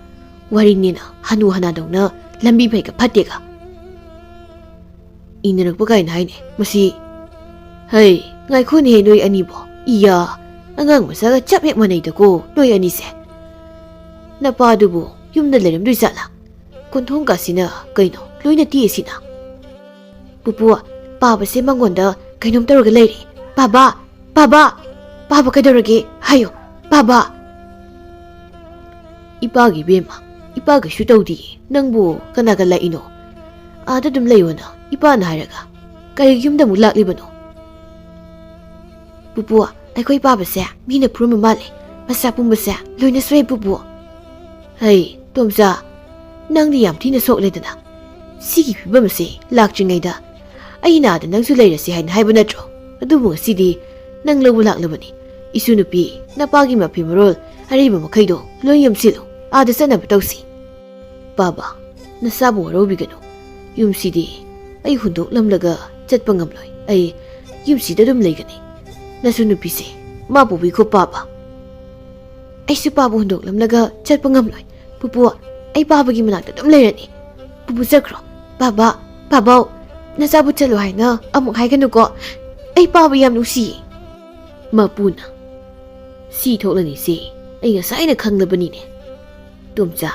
ꯋꯥꯔꯤꯅꯤꯅ ꯍꯅꯨ ꯍꯅꯥꯗꯧꯅ ꯂꯝꯕꯤ ꯐꯩꯒ ꯐꯠꯇꯦꯒ ꯏꯟꯅꯔꯛꯄ ꯀꯥꯏꯅ ꯍꯥꯏꯅꯦ ꯃꯁꯤ꯫" "ꯍꯩ, ꯉꯥꯏꯈꯣꯅꯦꯍꯦ ꯅꯣꯏ ꯑꯅꯤꯕꯣ꯫ ꯏꯌꯥ, ꯑꯉꯥꯡ ꯃꯆꯥꯒ ꯆꯞ ꯍꯦꯛ ꯃꯥꯟꯅꯩꯗꯀꯣ ꯅꯣꯏ ꯑꯅꯤꯁꯦ꯫ ꯅꯄꯥꯗꯨꯕꯨ ꯌꯨꯝꯗ ꯂꯩꯔꯝꯗꯣꯏ ꯖꯥꯠꯂꯥ? ꯀꯣꯟꯊꯣꯡ ꯀꯥꯁꯤꯅ ꯀꯩꯅꯣ ꯂꯣꯏꯅ ꯇꯦꯛꯑꯁꯤꯅ?" "ꯄꯨꯄꯨ, ꯄꯥꯕꯁꯦ ꯃꯉꯣꯟꯗ ꯀꯩꯅꯣꯝ ꯇꯧꯔꯒ ꯂꯩꯔꯦ꯫ ꯄꯥꯕ, ꯄꯥꯕ, ꯄꯥꯕ ꯀꯩꯗꯧꯔꯒꯦ? ꯍꯥꯏꯌꯨ, ꯄꯥꯕ꯫" "ꯏꯄꯥꯒꯤ ꯏꯕꯦꯝꯃ, ꯏꯄꯥ ꯀꯩꯁꯨ ꯇꯧꯗꯤꯌꯦ꯫ ꯅꯪꯕꯨ ꯀꯅꯥꯒ ꯂꯥꯛꯏꯅꯣ? ꯑꯥꯗ ꯑꯗꯨꯝ ꯂꯩꯌꯣꯅ ꯏꯄꯥꯅ ꯍꯥꯏꯔꯒ ꯀꯔꯤꯒꯤ ꯌꯨꯝꯗ ꯑꯃꯨꯛ ꯂꯥꯛꯂꯤꯕꯅꯣ?" "ꯄꯨꯄꯨ, ꯑꯩꯈꯣꯏ ꯄꯥꯕꯁꯦ ꯃꯤꯅ ꯐꯨꯔꯝꯕ ꯃꯥꯜꯂꯦ꯫ ꯃꯁꯥ ꯄꯨꯝꯕꯁꯦ ꯂꯣꯏꯅ ꯁꯣꯛꯑꯦ ꯄꯨꯄꯨ꯫" "ꯍꯩ, ꯇꯣꯝꯆꯥ, ꯅꯪꯗꯤ ꯌꯥꯝ ꯊꯤꯅ ꯁꯣꯛꯂꯦꯗꯅ꯫ ꯁꯤꯒꯤ ꯐꯤꯕꯝ ꯑꯁꯤ ꯂꯥꯛꯇ꯭ꯔꯤꯉꯩꯗ ꯑꯩꯅ ꯑꯥꯗ ꯅꯪꯁꯨ ꯂꯩꯔꯁꯤ ꯍꯥꯏꯅ ꯍꯥꯏꯕ ꯅꯠꯇ꯭ꯔꯣ? ꯑꯗꯨꯕꯨ ꯉꯁꯤꯗꯤ ꯅꯪ ꯂꯧꯕ ꯂꯥꯛꯂꯕꯅꯤ꯫ ꯏꯁꯨ ꯅꯨꯄꯤ, ꯅꯄꯥꯒꯤ ꯃꯐꯤ ꯃꯔꯣꯜ ꯑꯔꯩꯕ ꯃꯈꯩꯗꯣ ꯂꯣꯏ ꯌꯣꯝꯁꯤꯜꯂꯨ, ꯑꯥꯗ ꯆꯠꯅꯕ ꯇꯧꯁꯤ꯫" "ꯄꯥꯕ, ꯅꯁꯥꯕꯨ ꯋꯥꯔꯧꯕꯤꯒꯅꯨ꯫ ꯌꯨꯝꯁꯤꯗꯤ ꯑꯩ ꯍꯨꯟꯗꯣꯛꯂꯝꯂꯒ ꯆꯠꯄ ꯉꯝꯂꯣꯏ꯫ ꯑꯩ ꯌꯨꯝꯁꯤꯗ ꯑꯗꯨꯝ ꯂꯩꯒꯅꯤ꯫ ꯅꯁꯨ ꯅꯨꯄꯤꯁꯦ ꯃꯥ ꯄꯨꯕꯤꯈꯣ ꯄꯥꯕ꯫" "ꯑꯩꯁꯨ ꯄꯥꯕ ꯍꯨꯟꯗꯣꯛꯂꯝꯂꯒ ꯆꯠꯄ ꯉꯝꯂꯣꯏ꯫ ꯄꯨꯄꯨ, ꯑꯩ ꯄꯥꯕꯒꯤ ꯃꯅꯥꯛꯇ ꯑꯗꯨꯝ ꯂꯩꯔꯅꯤ꯫ ꯄꯨꯄꯨ ꯆꯠꯈ꯭ꯔꯣ꯫ ꯄꯥꯕ, ꯄꯥꯕꯥꯎ, ꯅꯆꯥꯕꯨ ꯆꯠꯂꯣ ꯍꯥꯏꯅ ꯑꯃꯨꯛ ꯍꯥꯏꯒꯅꯨꯀꯣ꯫ ꯑꯩ ꯄꯥꯕ ꯌꯥꯝ ꯅꯨꯡꯁꯤꯌꯦ꯫" ꯃꯄꯨꯅ, "ꯁꯤ ꯊꯣꯛꯂꯅꯤꯁꯦ ꯑꯩ ꯉꯁꯥꯏꯅ ꯈꯪꯂꯕꯅꯤꯅꯦ꯫ ꯇꯣꯝꯆꯥ,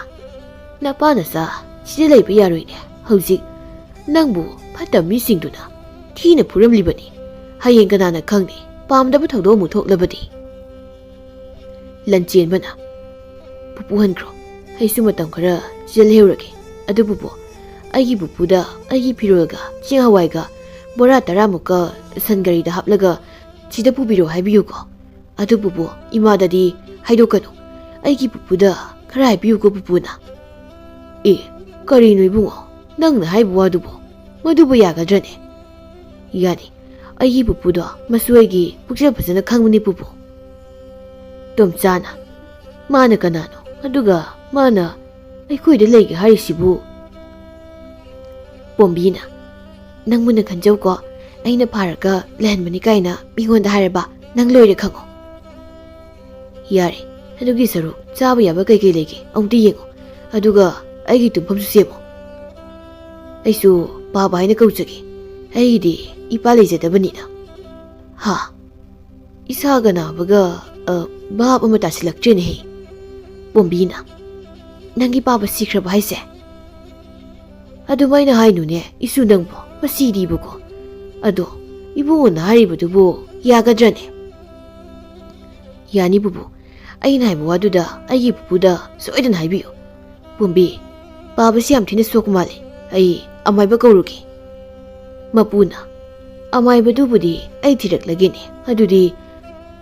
ꯅꯄꯥ ꯅꯆꯥ ꯁꯤꯗ ꯂꯩꯕ ꯌꯥꯔꯣꯏꯅꯦ꯫ ꯍꯧꯖꯤꯛ ꯅꯪꯕꯨ ꯐꯠꯇꯕ ꯃꯤꯁꯤꯡꯗꯨꯅ ꯊꯤꯅ ꯐꯨꯔꯝꯂꯤꯕꯅꯤ꯫ ꯍꯌꯦꯡ ꯀꯅꯥꯅ ꯈꯪꯅꯤ, ꯄꯥꯝꯗꯕ ꯊꯧꯗꯣꯛ ꯑꯃꯨꯛ ꯊꯣꯛꯂꯕꯗꯤ꯫" ꯂꯟꯆꯦꯟꯕꯅ, ꯄꯨꯄꯨ ꯍꯟꯈ꯭ꯔꯣ, ꯑꯩꯁꯨ ꯃꯇꯝ ꯈꯔ ꯆꯦꯜꯍꯧꯔꯒꯦ꯫ ꯑꯗꯨ ꯄꯨꯄꯨ, ꯑꯩꯒꯤ ꯄꯨꯄꯨꯗ ꯑꯩꯒꯤ ꯐꯤꯔꯣꯜꯒ ꯆꯦꯡ ꯍꯋꯥꯏꯒ ꯕꯣꯔꯥ ꯇꯔꯥꯃꯨꯛꯀ ꯁꯟ ꯒꯥꯔꯤꯗ ꯍꯥꯞꯂꯒ ꯁꯤꯗ ꯄꯨꯕꯤꯔꯣ ꯍꯥꯏꯕꯤꯌꯨꯀꯣ꯫ ꯑꯗꯨ ꯄꯨꯄꯨ, ꯏꯃꯥꯗꯗꯤ ꯍꯥꯏꯗꯣꯛꯀꯅꯨ꯫ ꯑꯩꯒꯤ ꯄꯨꯄꯨꯗ ꯈꯔ ꯍꯥꯏꯕꯤꯌꯨꯀꯣ ꯄꯨꯄꯨꯅ꯫ ꯑꯦ, ꯀꯔꯤꯅꯣ ꯏꯕꯨꯡꯉꯣ, ꯅꯪꯅ ꯍꯥꯏꯕ ꯋꯥꯗꯨꯕꯨ? ꯃꯗꯨꯕꯨ ꯌꯥꯒꯗ꯭ꯔꯅꯦ? ꯌꯥꯅꯤ, ꯑꯩꯒꯤ ꯄꯨꯄꯨꯗꯣ ꯃꯁꯨ ꯑꯩꯒꯤ ꯄꯨꯛꯆꯦꯜ ꯐꯖꯅ ꯈꯪꯕꯅꯤ ꯄꯨꯄꯨ꯫ ꯇꯣꯝꯆꯥꯅ, ꯃꯥꯅ ꯀꯅꯥꯅꯣ? ꯑꯗꯨꯒ ꯃꯥꯅ ꯑꯩꯈꯣꯏꯗ ꯂꯩꯒꯦ ꯍꯥꯏꯔꯤꯁꯤꯕꯨ? ꯄꯣꯝꯕꯤꯅ, ꯅꯪꯕꯨꯅ ꯈꯟꯖꯧꯀꯣ, ꯑꯩꯅ ꯐꯥꯔꯒ ꯂꯩꯍꯟꯕꯅꯤ ꯀꯥꯏꯅ ꯃꯤꯉꯣꯟꯗ ꯍꯥꯏꯔꯕ ꯅꯪ ꯂꯣꯏꯔꯦ ꯈꯪꯉꯣ꯫ ꯌꯥꯔꯦ, ꯑꯗꯨꯒꯤ ꯁꯔꯨꯛ ꯆꯥꯕ ꯌꯥꯕ ꯀꯩꯀꯩ ꯂꯩꯒꯦ ꯑꯃꯨꯛꯇ ꯌꯦꯡꯉꯣ, ꯑꯗꯨꯒ ꯑꯩꯒꯤ ꯇꯨꯝꯐꯝꯁꯨ ꯁꯦꯝꯃꯣ꯫ ꯑꯩꯁꯨ ꯄꯥꯕ ꯍꯥꯏꯅ ꯀꯧꯖꯒꯦ, ꯑꯩꯒꯤꯗꯤ ꯏꯄꯥ ꯂꯩꯖꯗꯕꯅꯤꯅ꯫ ꯍꯥ? ꯏꯁꯥꯒ ꯅꯥꯕꯒ, ꯑ, ꯚꯥꯞ ꯑꯃ ꯇꯥꯁꯤꯜꯂꯛꯇ꯭ꯔꯦꯅꯦꯍꯦ꯫ ꯄꯣꯝꯕꯤꯅ, ꯅꯪꯒꯤ ꯄꯥꯕ ꯁꯤꯈ꯭ꯔꯕ ꯍꯥꯏꯁꯦ? ꯑꯗꯨꯃꯥꯏꯅ ꯍꯥꯏꯅꯨꯅꯦ ꯏꯁꯨ ꯅꯪꯕꯨ, ꯃꯁꯤꯗꯤꯕꯀꯣ꯫ ꯑꯗꯣ ꯏꯕꯨꯡꯉꯣꯅ ꯍꯥꯏꯔꯤꯕꯗꯨꯕꯨ ꯌꯥꯒꯗ꯭ꯔꯅꯦ? ꯌꯥꯅꯤ ꯄꯨꯄꯨ, ꯑꯩꯅ ꯍꯥꯏꯕ ꯋꯥꯗꯨꯗ ꯑꯩꯒꯤ ꯄꯨꯄꯨꯗ ꯁꯣꯏꯗꯅ ꯍꯥꯏꯕꯤꯌꯨ꯫ ꯄꯣꯝꯕꯤ, ꯄꯥꯕꯁꯤ ꯌꯥꯝ ꯊꯤꯅ ꯁꯣꯛꯄ ꯃꯥꯜꯂꯦ, ꯑꯩ ꯑꯃꯥꯏꯕ ꯀꯧꯔꯨꯒꯦ꯫ ꯃꯄꯨꯅ, ꯑꯃꯥꯏꯕꯗꯨꯕꯨꯗꯤ ꯑꯩ ꯊꯤꯔꯛꯂꯒꯦꯅꯦ, ꯑꯗꯨꯗꯤ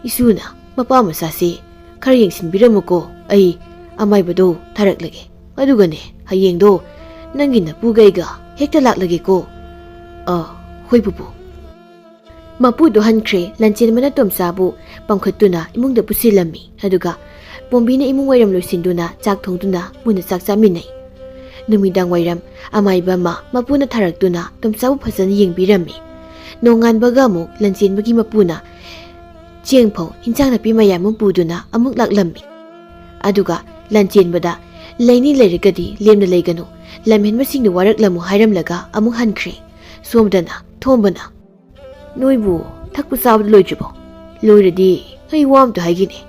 ꯏꯁꯨꯅ ꯃꯄꯥ ꯃꯆꯥꯁꯤ ꯈꯔ ꯌꯦꯡꯁꯤꯟꯕꯤꯔꯝꯃꯨꯀꯣ, ꯑꯩ ꯑꯃꯥꯏꯕꯗꯣ ꯊꯥꯔꯛꯂꯒꯦ꯫ ꯑꯗꯨꯒꯅꯦ, ꯍꯌꯦꯡꯗꯣ ꯅꯪꯒꯤ ꯅꯄꯨꯒꯩꯒ ꯍꯦꯛꯇ ꯂꯥꯛꯂꯒꯦꯀꯣ꯫ ꯑ, ꯍꯣꯏ ꯄꯨꯄꯨ꯫ ꯃꯄꯨꯗꯣ ꯍꯟꯈ꯭ꯔꯦ꯫ ꯂꯟꯆꯦꯟꯕꯅ ꯇꯣꯝꯆꯥꯕꯨ ꯄꯥꯡꯈꯠꯇꯨꯅ ꯏꯃꯨꯡꯗ ꯄꯨꯁꯤꯜꯂꯝꯃꯤ꯫ ꯑꯗꯨꯒ ꯄꯣꯝꯕꯤꯅ ꯏꯃꯨꯡ ꯋꯥꯏꯔꯝ ꯂꯣꯏꯁꯤꯟꯗꯨꯅ ꯆꯥꯛ ꯊꯣꯡꯗꯨꯅ ꯃꯨꯟꯅ ꯆꯥꯛ ꯆꯥꯃꯤꯟꯅꯩ꯫ ꯅꯨꯃꯤꯗꯥꯡ ꯋꯥꯏꯔꯝ ꯑꯃꯥꯏꯕ ꯑꯃ ꯃꯄꯨꯅ ꯊꯥꯔꯛꯇꯨꯅ ꯇꯣꯝꯆꯥꯕꯨ ꯐꯖꯅ ꯌꯦꯡꯕꯤꯔꯝꯃꯤ꯫ ꯅꯣꯡꯉꯥꯟꯕꯒ ꯑꯃꯨꯛ ꯂꯟꯆꯦꯟꯕꯒꯤ ꯃꯄꯨꯅ ꯆꯦꯡ ꯐꯧ, ꯏꯟꯁꯥꯡ ꯅꯥꯄꯤ ꯃꯌꯥꯝ ꯑꯃ ꯄꯨꯗꯨꯅ ꯑꯃꯨꯛ ꯂꯥꯛꯂꯝꯃꯤ꯫ ꯑꯗꯨꯒ ꯂꯟꯆꯦꯟꯕꯗ, "ꯂꯩꯅꯤ ꯂꯩꯔꯒꯗꯤ ꯂꯦꯝꯅ ꯂꯩꯒꯅꯨ, ꯂꯝꯍꯦꯟꯕꯁꯤꯡꯗꯨ ꯋꯥꯔꯛꯂꯝꯃꯨ" ꯍꯥꯏꯔꯝꯂꯒ ꯑꯃꯨꯛ ꯍꯟꯈ꯭ꯔꯦ꯫ ꯁꯣꯝꯗꯅ ꯊꯣꯝꯕꯅ, "ꯅꯣꯏꯕꯨ ꯊꯛꯄ ꯆꯥꯕꯗ ꯂꯣꯏꯗ꯭ꯔꯤꯕꯣ? ꯂꯣꯏꯔꯗꯤ ꯑꯩ ꯋꯥ ꯑꯝꯇ ꯍꯥꯏꯒꯦꯅꯦ꯫"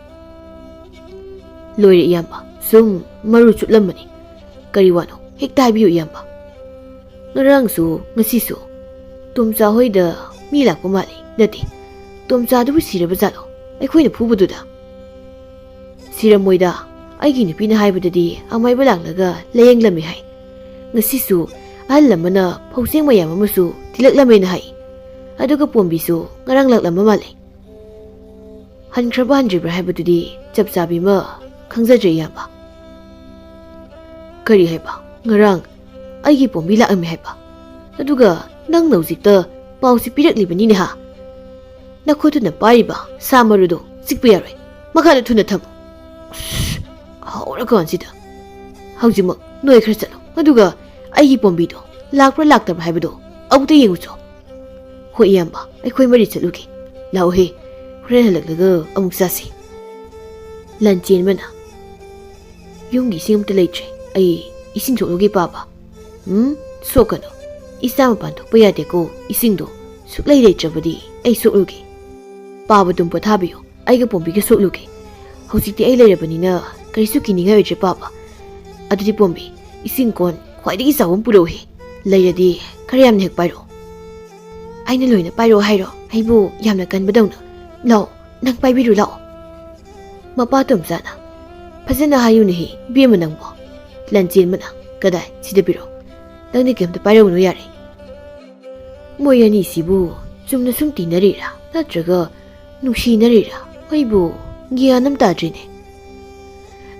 "ꯂꯣꯏꯔꯦ ꯏꯌꯥꯝꯕ, ꯁꯨꯝ ꯃꯔꯨ ꯆꯨꯠꯂꯝꯕꯅꯤ꯫ ꯀꯔꯤ ꯋꯥꯅꯣ? ꯍꯦꯛꯇ ꯍꯥꯏꯕꯤꯌꯨ ꯏꯌꯥꯝꯕ꯫" "ꯉꯔꯥꯡꯁꯨ ꯉꯁꯤꯁꯨ ꯇꯣꯝꯆꯥ ꯍꯣꯏꯗ ꯃꯤ ꯂꯥꯛꯄ ꯃꯥꯜꯂꯤ꯫" "ꯅꯠꯇꯦ, ꯇꯣꯝꯆꯥꯗꯨꯕꯨ ꯁꯤꯔꯕ ꯖꯥꯠꯂꯣ? ꯑꯩꯈꯣꯏꯅ ꯐꯨꯕꯗꯨꯗ?" "ꯁꯤꯔꯝꯃꯣꯏꯗ, ꯑꯩꯒꯤ ꯅꯨꯄꯤꯅ ꯍꯥꯏꯕꯗꯗꯤ ꯑꯃꯥꯏꯕ ꯂꯥꯛꯂꯒ ꯂꯥꯌꯦꯡꯂꯝꯃꯤ ꯍꯥꯏ꯫ ꯉꯁꯤꯁꯨ ꯑꯍꯜ ꯑꯃꯅ ꯐꯧꯆꯦꯡ ꯃꯌꯥꯝ ꯑꯃꯁꯨ ꯊꯤꯜꯂꯛꯂꯝꯃꯦꯅ ꯍꯥꯏ꯫ ꯑꯗꯨꯒ ꯄꯣꯝꯕꯤꯁꯨ ꯉꯔꯥꯡ ꯂꯥꯛꯂꯝꯕ ꯃꯥꯜꯂꯦ꯫ ꯍꯟꯈ꯭ꯔꯕ ꯍꯟꯗ꯭ꯔꯤꯕ꯭ꯔꯥ ꯍꯥꯏꯕꯗꯨꯗꯤ ꯆꯞ ꯆꯥꯕꯤ ꯑꯃ ꯈꯪꯖꯗ꯭ꯔꯦ, ꯏꯌꯥꯝꯕ꯫ ꯀꯔꯤ ꯍꯥꯏꯕ? ꯉꯔꯥꯡ ꯑꯩꯒꯤ ꯄꯣꯝꯕꯤ ꯂꯥꯛꯂꯝꯃꯤ ꯍꯥꯏꯕ? ꯑꯗꯨꯒ ꯅꯪꯅ ꯍꯧꯖꯤꯛꯇ ꯄꯥꯎꯁꯤ ꯄꯤꯔꯛꯂꯤꯕꯅꯤꯅꯦ ꯍꯥ? ꯅꯈꯨꯠꯇꯨꯅ ꯄꯥꯏꯔꯤꯕ ꯁꯥ ꯃꯔꯨꯗꯣ ꯆꯤꯛꯄ ꯌꯥꯔꯣꯏ꯫ ꯃꯈꯥꯗ ꯊꯨꯅ ꯊꯝꯃꯨ꯫ ꯍꯧꯔꯀꯥꯟꯁꯤꯗ꯫ ꯍꯧꯖꯤꯛꯃꯛ ꯅꯣꯏ ꯈꯔ ꯆꯠꯂꯣ꯫ ꯑꯗꯨꯒ ꯑꯩꯒꯤ ꯄꯣꯝꯕꯤꯗꯣ ꯂꯥꯛꯄ꯭ꯔꯥ ꯂꯥꯛꯇꯕ꯭ꯔꯥ ꯍꯥꯏꯕꯗꯣ ꯑꯃꯨꯛꯇ ꯌꯦꯡꯉꯨꯆꯣ꯫ ꯍꯣꯏ, ꯏꯌꯥꯝꯕ, ꯑꯩꯈꯣꯏ ꯃꯔꯤ ꯆꯠꯂꯨꯒꯦ꯫ ꯂꯥꯛꯑꯣꯍꯦ, ꯍꯣꯔꯦꯟ ꯍꯜꯂꯛꯂꯒ ꯑꯃꯨꯛ ꯆꯥꯁꯤ꯫ ꯂꯟꯆꯦꯟꯕꯅ, ꯌꯨꯝꯒꯤ ꯏꯁꯤꯡ ꯑꯝꯇ ꯂꯩꯇ꯭ꯔꯦ꯫ ꯑꯩ ꯏꯁꯤꯡ ꯁꯣꯛꯂꯨꯒꯦ, ꯄꯥꯕ꯫ ꯎꯝ, ꯁꯣꯛꯀꯅꯨ꯫ ꯏꯆꯥ ꯃꯄꯥꯟ ꯊꯣꯛꯄ ꯌꯥꯗꯦꯀꯣ꯫ ꯏꯁꯤꯡꯗꯣ ꯁꯨꯛꯂꯩ ꯂꯩꯇ꯭ꯔꯕꯗꯤ ꯑꯩ ꯁꯣꯛꯂꯨꯒꯦ꯫ ꯄꯥꯕ ꯑꯗꯨꯝ ꯄꯣꯊꯥꯕꯤꯌꯨ꯫ ꯑꯩꯒ ꯄꯣꯝꯕꯤꯒ ꯁꯣꯛꯂꯨꯒꯦ꯫ ꯍꯧꯖꯤꯛꯇꯤ ꯑꯩ ꯂꯩꯔꯕꯅꯤꯅ ꯀꯔꯤꯁꯨ ꯀꯤꯅꯤꯡꯉꯥꯏ ꯑꯣꯏꯗ꯭ꯔꯦ, ꯄꯥꯕ꯫ ꯑꯗꯨꯗꯤ ꯄꯣꯝꯕꯤ, ꯏꯁꯤꯡ ꯀꯣꯟ ꯈ꯭ꯋꯥꯏꯗꯒꯤ ꯆꯥꯎꯕ ꯑꯃ ꯄꯨꯔꯛꯎꯍꯦ꯫ ꯂꯩꯔꯗꯤ ꯈꯔ ꯌꯥꯝꯅ ꯍꯦꯛ ꯄꯥꯏꯔꯛꯑꯣ꯫ ꯑꯩꯅ ꯂꯣꯏꯅ ꯄꯥꯏꯔꯛꯑꯣ ꯍꯥꯏꯔꯣ? ꯑꯩꯕꯨ ꯌꯥꯝꯅ ꯀꯟꯕꯗꯧꯅ꯫ ꯂꯥꯛꯑꯣ, ꯅꯪ ꯄꯥꯏꯕꯤꯔꯨ ꯂꯥꯛꯑꯣ꯫ ꯃꯄꯥ ꯇꯣꯝꯆꯥꯅ, ꯐꯖꯅ ꯍꯥꯏꯌꯨꯅꯦꯍꯦ, ꯏꯕꯦꯝꯃ ꯅꯪꯕꯣ꯫ ꯂꯟꯆꯦꯟꯕꯅ, ꯀꯗꯥꯏ? ꯁꯤꯗ ꯄꯤꯔꯛꯑꯣ꯫ ꯅꯪꯗꯤ ꯀꯩꯝꯇ ꯄꯥꯏꯔꯛꯎꯅꯨ ꯌꯥꯔꯦ꯫ ꯃꯣꯏ ꯑꯅꯤꯁꯤꯕꯨ ꯆꯨꯝꯅ ꯁꯨꯝ ꯇꯤꯟꯅꯔꯤꯔꯥ, ꯅꯠꯇ꯭ꯔꯒ ꯅꯨꯡꯁꯤꯅꯔꯤꯔꯥ? ꯑꯩꯕꯨ ꯒ꯭ꯌꯥꯟ ꯑꯃ ꯇꯥꯗ꯭ꯔꯤꯅꯦ꯫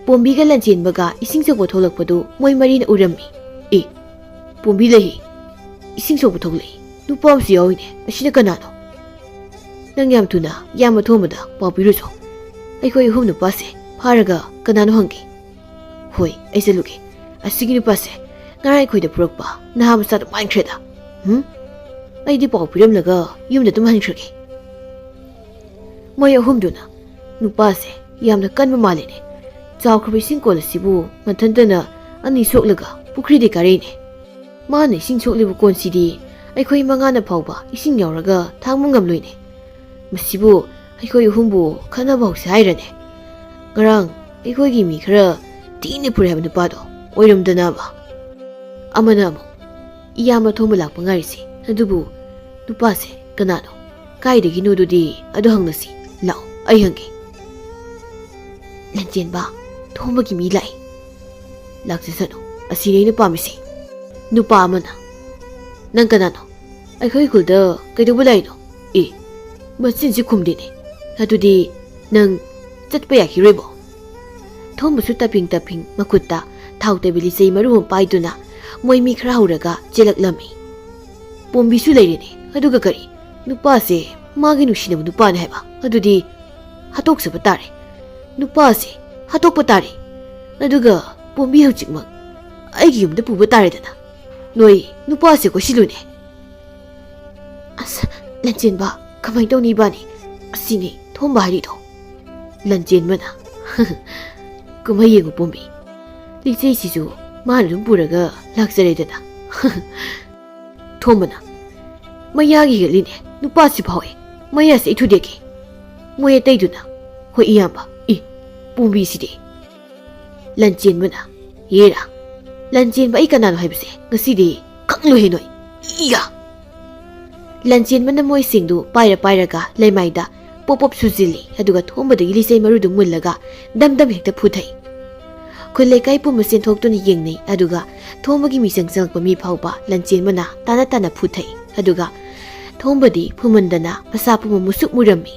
ꯄꯣꯝꯕꯤꯒ ꯂꯟꯆꯦꯟꯕꯒ ꯏꯁꯤꯡ ꯁꯣꯛꯄ ꯊꯣꯛꯂꯛꯄꯗꯨ ꯃꯣꯏ ꯃꯔꯤꯅ ꯎꯔꯝꯃꯤ꯫ ꯑꯦ, ꯄꯣꯝꯕꯤ ꯂꯩ, ꯏꯁꯤꯡ ꯁꯣꯛꯄ ꯊꯣꯛꯂꯛꯏ, ꯅꯨꯄꯥ ꯑꯃꯁꯨ ꯌꯥꯎꯏꯅꯦ, ꯑꯁꯤꯅ ꯀꯅꯥꯅꯣ? ꯅꯪ ꯌꯥꯝ ꯊꯨꯅ ꯏꯌꯥꯝꯕ ꯊꯣꯝꯕꯗ ꯄꯥꯎ ꯄꯤꯔꯨꯆꯣ꯫ ꯑꯩꯈꯣꯏ ꯑꯍꯨꯝ ꯅꯨꯄꯥꯁꯦ ꯐꯥꯔꯒ ꯀꯅꯥꯅꯣ ꯍꯪꯒꯦ꯫ ꯍꯣꯏ, ꯑꯩ ꯆꯠꯂꯨꯒꯦ꯫ ꯑꯁꯤꯒꯤ ꯅꯨꯄꯥꯁꯦ ꯉꯔꯥꯡ ꯑꯩꯈꯣꯏꯗ ꯄꯨꯔꯛꯄ ꯅꯍꯥ ꯃꯆꯥꯗꯨ ꯃꯥꯟꯈ꯭ꯔꯦꯗ꯫ ꯍꯨꯝ? ꯑꯩꯗꯤ ꯄꯥꯎ ꯄꯤꯔꯝꯂꯒ ꯌꯨꯝꯗ ꯑꯗꯨꯝ ꯍꯟꯈ꯭ꯔꯒꯦ꯫ ꯃꯣꯏ ꯑꯍꯨꯝꯗꯨꯅ, ꯅꯨꯄꯥꯁꯦ ꯌꯥꯝꯅ ꯀꯟꯕ ꯃꯥꯜꯂꯤꯅꯦ꯫ ꯆꯥꯎꯈ꯭ꯔꯕ ꯏꯁꯤꯡ ꯀꯣꯜ ꯑꯁꯤꯕꯨ ꯃꯊꯟꯇꯅ ꯑꯅꯤ ꯁꯣꯛꯂꯒ ꯄꯨꯈ꯭ꯔꯤꯗ ꯀꯥꯔꯛꯏꯅꯦ꯫ ꯃꯥꯅ ꯏꯁꯤꯡ ꯁꯣꯛꯂꯤꯕ ꯀꯣꯟꯁꯤꯗꯤ ꯑꯩꯈꯣꯏ ꯃꯉꯥꯅ ꯐꯥꯎꯕ ꯏꯁꯤꯡ ꯌꯥꯎꯔꯒ ꯊꯥꯡꯕ ꯉꯝꯂꯣꯏꯅꯦ꯫ ꯃꯁꯤꯕꯨ ꯑꯩꯈꯣꯏ ꯑꯍꯨꯝꯕꯨ ꯈꯠꯅꯕ ꯍꯧꯁꯦ ꯍꯥꯏꯔꯅꯦ꯫ ꯉꯔꯥꯡ ꯑꯩꯈꯣꯏꯒꯤ ꯃꯤ ꯈꯔ ꯊꯤꯅ ꯐꯨꯔꯦ ꯍꯥꯏꯕ ꯅꯨꯄꯥꯗꯣ ꯑꯣꯏꯔꯝꯗꯅꯕ꯫ ꯑꯃꯅ ꯑꯃꯨꯛ, ꯏꯌꯥꯝꯕ ꯊꯣꯝꯕ ꯂꯥꯛꯄ ꯉꯥꯏꯔꯤꯁꯤ꯫ ꯑꯗꯨꯕꯨ ꯅꯨꯄꯥꯁꯦ ꯀꯅꯥꯅꯣ? ꯀꯥꯏꯗꯒꯤꯅꯣꯗꯨꯗꯤ ꯑꯗꯨ ꯍꯪꯂꯁꯤ꯫ ꯂꯥꯛꯑꯣ, ꯑꯩ ꯍꯪꯒꯦ꯫ ꯂꯟꯆꯦꯟꯕ, ꯊꯣꯝꯕꯒꯤ ꯃꯤ ꯂꯥꯛꯏ꯫ "ꯂꯥꯛꯆꯁꯅꯨ, ꯑꯁꯤꯅꯤ ꯑꯩꯅ ꯄꯥꯝꯃꯤꯁꯦ꯫" ꯅꯨꯄꯥ ꯑꯃꯅ, "ꯅꯪ ꯀꯅꯥꯅꯣ? ꯑꯩꯈꯣꯏ ꯈꯨꯜꯗ ꯀꯩꯗꯧꯕ ꯂꯥꯛꯏꯅꯣ? ꯑꯦ, ꯃꯆꯤꯟꯁꯤ ꯈꯨꯝꯗꯦꯅꯦ꯫ ꯑꯗꯨꯗꯤ ꯅꯪ ꯆꯠꯄ ꯌꯥꯈꯤꯔꯣꯏꯕꯣ?" ꯊꯣꯝꯕꯁꯨ ꯇꯞꯐꯤꯡ ꯇꯞꯐꯤꯡ ꯃꯈꯨꯠꯇ ꯊꯥꯎ ꯇꯩꯕ ꯂꯤꯆꯩ ꯃꯔꯨ ꯑꯃ ꯄꯥꯏꯗꯨꯅ ꯃꯣꯏ ꯃꯤ ꯈꯔ ꯍꯧꯔꯒ ꯆꯦꯜꯂꯛꯂꯝꯃꯤ꯫ ꯄꯣꯝꯕꯤꯁꯨ ꯂꯩꯔꯦꯅꯦ꯫ ꯑꯗꯨꯒ ꯀꯔꯤ? ꯅꯨꯄꯥꯁꯦ ꯃꯥꯒꯤ ꯅꯨꯡꯁꯤꯅꯕ ꯅꯨꯄꯥꯅꯦ ꯍꯥꯏꯕ꯫ ꯑꯗꯨꯗꯤ ꯍꯥꯠꯇꯣꯛꯆꯕ ꯇꯥꯔꯦ꯫ ꯅꯨꯄꯥꯁꯦ ꯍꯥꯠꯇꯣꯛꯄ ꯇꯥꯔꯦ꯫ ꯑꯗꯨꯒ ꯄꯣꯝꯕꯤ ꯍꯧꯖꯤꯛꯃꯛ ꯑꯩꯒꯤ ꯌꯨꯝꯗ ꯄꯨꯕ ꯇꯥꯔꯦꯗꯅ꯫ ꯅꯣꯏ ꯅꯨꯄꯥꯁꯦ ꯀꯣꯏꯁꯤꯜꯂꯨꯅꯦ꯫ ꯑꯁ, ꯂꯟꯆꯦꯟꯕ, ꯀꯃꯥꯏꯅ ꯇꯧꯅꯤ ꯏꯕꯥꯅꯤ? ꯑꯁꯤꯅꯤ ꯊꯣꯝꯕ ꯍꯥꯏꯔꯤꯗꯣ꯫ ꯂꯟꯆꯦꯟꯕꯅ, "ꯀꯨꯝꯍꯩ ꯌꯦꯡꯉꯨ ꯄꯣꯝꯕꯤ, ꯂꯤꯆꯩꯁꯤꯁꯨ ꯃꯥꯅ ꯑꯗꯨꯝ ꯄꯨꯔꯒ ꯂꯥꯛꯆꯔꯦꯗꯅ꯫" ꯊꯣꯝꯕꯅ, "ꯃꯌꯥꯒꯤ ꯍꯦꯛꯂꯤꯅꯦ ꯅꯨꯄꯥꯁꯤ ꯐꯥꯎꯋꯦ꯫ ꯃꯌꯥꯁꯦ ꯑꯩ ꯊꯨꯗꯦꯛꯀꯦ꯫" ꯃꯣꯏ ꯑꯇꯩꯗꯨꯅ, "ꯍꯣꯏ ꯏꯌꯥꯝꯕ, ꯏ, ꯄꯣꯝꯕꯤꯁꯤꯗꯤ꯫" ꯂꯟꯆꯦꯟꯕꯅ, "ꯌꯦꯔꯥ, ꯂꯟꯆꯦꯟꯕ ꯑꯩ ꯀꯅꯥꯅꯣ ꯍꯥꯏꯕꯁꯦ ꯉꯁꯤꯗꯤ ꯈꯪꯂꯣꯏꯍꯦ ꯅꯣꯏ꯫ ꯏꯌꯥ!" ꯂꯟꯆꯦꯟꯕꯅ ꯃꯣꯏꯁꯤꯡꯗꯨ ꯄꯥꯏꯔ ꯄꯥꯏꯔꯒ ꯂꯩꯃꯥꯏꯗ ꯄꯣꯞ ꯄꯣꯞ ꯁꯨꯖꯤꯜꯂꯤ, ꯑꯗꯨꯒ ꯊꯣꯝꯕꯗꯒꯤ ꯂꯤꯆꯩ ꯃꯔꯨꯗꯨ ꯃꯨꯜꯂꯒ ꯗꯝ ꯗꯝ ꯍꯦꯛꯇ ꯐꯨꯊꯩ꯫ ꯈꯨꯜ ꯂꯩꯀꯥꯏ ꯄꯨꯝꯕ ꯆꯦꯟꯊꯣꯛꯇꯨꯅ ꯌꯦꯡꯅꯩ, ꯑꯗꯨꯒ ꯊꯣꯝꯕꯒꯤ ꯃꯤꯆꯪ ꯆꯪꯂꯛꯄ ꯃꯤ ꯐꯥꯎꯕ ꯂꯟꯆꯦꯟꯕꯅ ꯇꯥꯅ ꯇꯥꯅ ꯐꯨꯊꯩ, ꯑꯗꯨꯒ ꯊꯣꯝꯕꯗꯤ ꯐꯨꯃꯟꯗꯅ ꯃꯁꯥ ꯄꯨꯝꯕ ꯃꯨꯁꯨꯛ ꯃꯨꯔꯝꯃꯤ꯫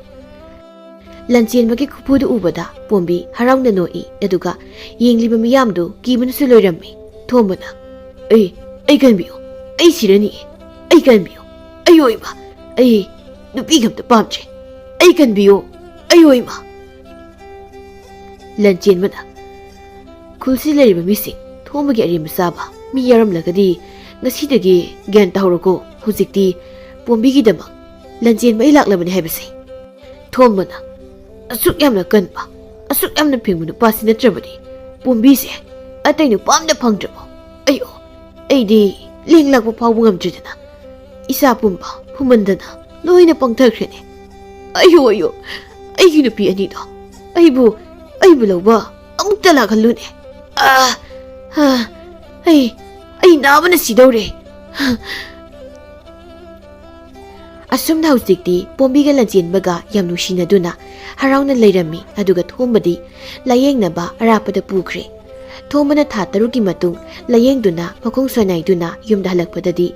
ꯂꯟꯆꯦꯟꯕꯒꯤ ꯈꯨꯐꯨꯗꯨ ꯎꯕꯗ ꯄꯣꯝꯕꯤ ꯍꯔꯥꯎꯅ ꯅꯣꯛꯏ, ꯑꯗꯨꯒ ꯌꯦꯡꯂꯤꯕ ꯃꯤꯌꯥꯝꯗꯨ ꯀꯤꯕꯅꯁꯨ ꯂꯣꯏꯔꯝꯃꯤ꯫ ꯊꯣꯝꯕꯅ, "ꯑꯩ, ꯑꯩ ꯀꯟꯕꯤꯌꯨ, ꯑꯩ ꯁꯤꯔꯅꯤ, ꯑꯩ ꯀꯟꯕꯤꯌꯨ, ꯑꯩ ꯑꯣꯏꯕ, ꯑꯩ ꯅꯨꯄꯤꯒ ꯑꯝꯇ ꯄꯥꯝꯗ꯭ꯔꯦ, ꯑꯩ ꯀꯟꯕꯤꯌꯨ, ꯑꯩ ꯑꯣꯏꯕ꯫" ꯂꯟꯆꯦꯟꯕꯅ, "ꯈꯨꯜꯁꯤ ꯂꯩꯔꯤꯕ ꯃꯤꯁꯤꯡ ꯊꯣꯝꯕꯒꯤ ꯑꯔꯦꯝꯕ ꯆꯥꯕ ꯃꯤ ꯌꯥꯎꯔꯝꯂꯒꯗꯤ ꯉꯁꯤꯗꯒꯤ ꯒ꯭ꯌꯥꯟ ꯇꯥꯍꯧꯔꯣꯀꯣ꯫ ꯍꯧꯖꯤꯛꯇꯤ ꯄꯣꯝꯕꯤꯒꯤꯗꯃꯛ ꯂꯟꯆꯦꯟꯕ ꯑꯩ ꯂꯥꯛꯂꯕꯅꯤ ꯍꯥꯏꯕꯁꯦ꯫" ꯊꯣꯝꯕꯅ, "ꯑꯁꯨꯛ ꯌꯥꯝꯅ ꯀꯟꯕ, ꯑꯁꯨꯛ ꯌꯥꯝꯅ ꯐꯤꯡꯕ ꯅꯨꯄꯥꯁꯤ ꯅꯠꯇ꯭ꯔꯕꯗꯤ ꯄꯣꯝꯕꯤꯁꯦ ꯑꯇꯩ ꯅꯨꯄꯥ ꯑꯝꯇ ꯐꯪꯗ꯭ꯔꯕꯣ? ꯑꯩꯌꯣ, ꯑꯩꯗꯤ ꯂꯦꯡ ꯂꯥꯛꯄ ꯐꯥꯎꯕ ꯉꯝꯗ꯭ꯔꯦꯗꯅ, ꯏꯁꯥ ꯄꯨꯝꯕ ꯐꯨꯃꯟꯗꯅ ꯂꯣꯏꯅ ꯄꯪꯊꯈ꯭ꯔꯦꯅꯦ꯫ ꯑꯌꯣ, ꯑꯌꯣ, ꯑꯩꯒꯤ ꯅꯨꯄꯤ ꯑꯅꯤꯗꯣ, ꯑꯩꯕꯨ, ꯑꯩꯕꯨ ꯂꯧꯕ ꯑꯃꯨꯛꯇ ꯂꯥꯛꯍꯜꯂꯨꯅꯦ꯫ ꯑꯥ, ꯑꯥ, ꯑꯩ, ꯑꯩ ꯅꯥꯕꯅ ꯁꯤꯗꯧꯔꯦ꯫" ꯑꯁꯨꯝꯅ ꯍꯧꯖꯤꯛꯇꯤ ꯄꯣꯝꯕꯤꯒ ꯂꯟꯆꯦꯟꯕꯒ ꯌꯥꯝ ꯅꯨꯡꯁꯤꯅꯗꯨꯅ ꯍꯔꯥꯎꯅ ꯂꯩꯔꯝꯃꯤ꯫ ꯑꯗꯨꯒ ꯊꯣꯝꯕꯗꯤ ꯂꯥꯌꯦꯡꯅꯕ ꯑꯔꯥꯞꯄꯗ ꯄꯨꯈ꯭ꯔꯦ꯫ ꯊꯣꯝꯕꯅ ꯊꯥ ꯇꯔꯨꯛꯀꯤ ꯃꯇꯨꯡ ꯂꯥꯌꯦꯡꯗꯨꯅ ꯃꯈꯣꯡ ꯁꯣꯏꯅꯥꯏꯗꯨꯅ ꯌꯨꯝꯗ ꯍꯜꯂꯛꯄꯗꯗꯤ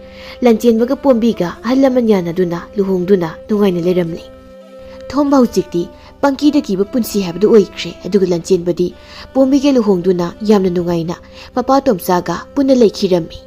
ꯂꯟꯆꯦꯟꯕꯒ ꯄꯣꯝꯕꯤꯒ ꯑꯍꯜ ꯂꯃꯟ ꯌꯥꯅꯗꯨꯅ ꯂꯨꯍꯣꯡꯗꯨꯅ ꯅꯨꯡꯉꯥꯏꯅ ꯂꯩꯔꯝꯂꯦ꯫ ꯊꯣꯝꯕ ꯍꯧꯖꯤꯛꯇꯤ ꯄꯪꯀꯤꯗ ꯀꯤꯕ ꯄꯨꯟꯁꯤ ꯍꯥꯏꯕꯗꯨ ꯑꯣꯏꯈ꯭ꯔꯦ꯫ ꯑꯗꯨꯒ ꯂꯟꯆꯦꯟꯕꯗꯤ ꯄꯣꯝꯕꯤꯒ ꯂꯨꯍꯣꯡꯗꯨꯅ ꯌꯥꯝꯅ ꯅꯨꯡꯉꯥꯏꯅ ꯃꯄꯥ ꯇꯣꯝꯆꯥꯒ ꯄꯨꯟꯅ ꯂꯩꯈꯤꯔꯝꯃꯤ꯫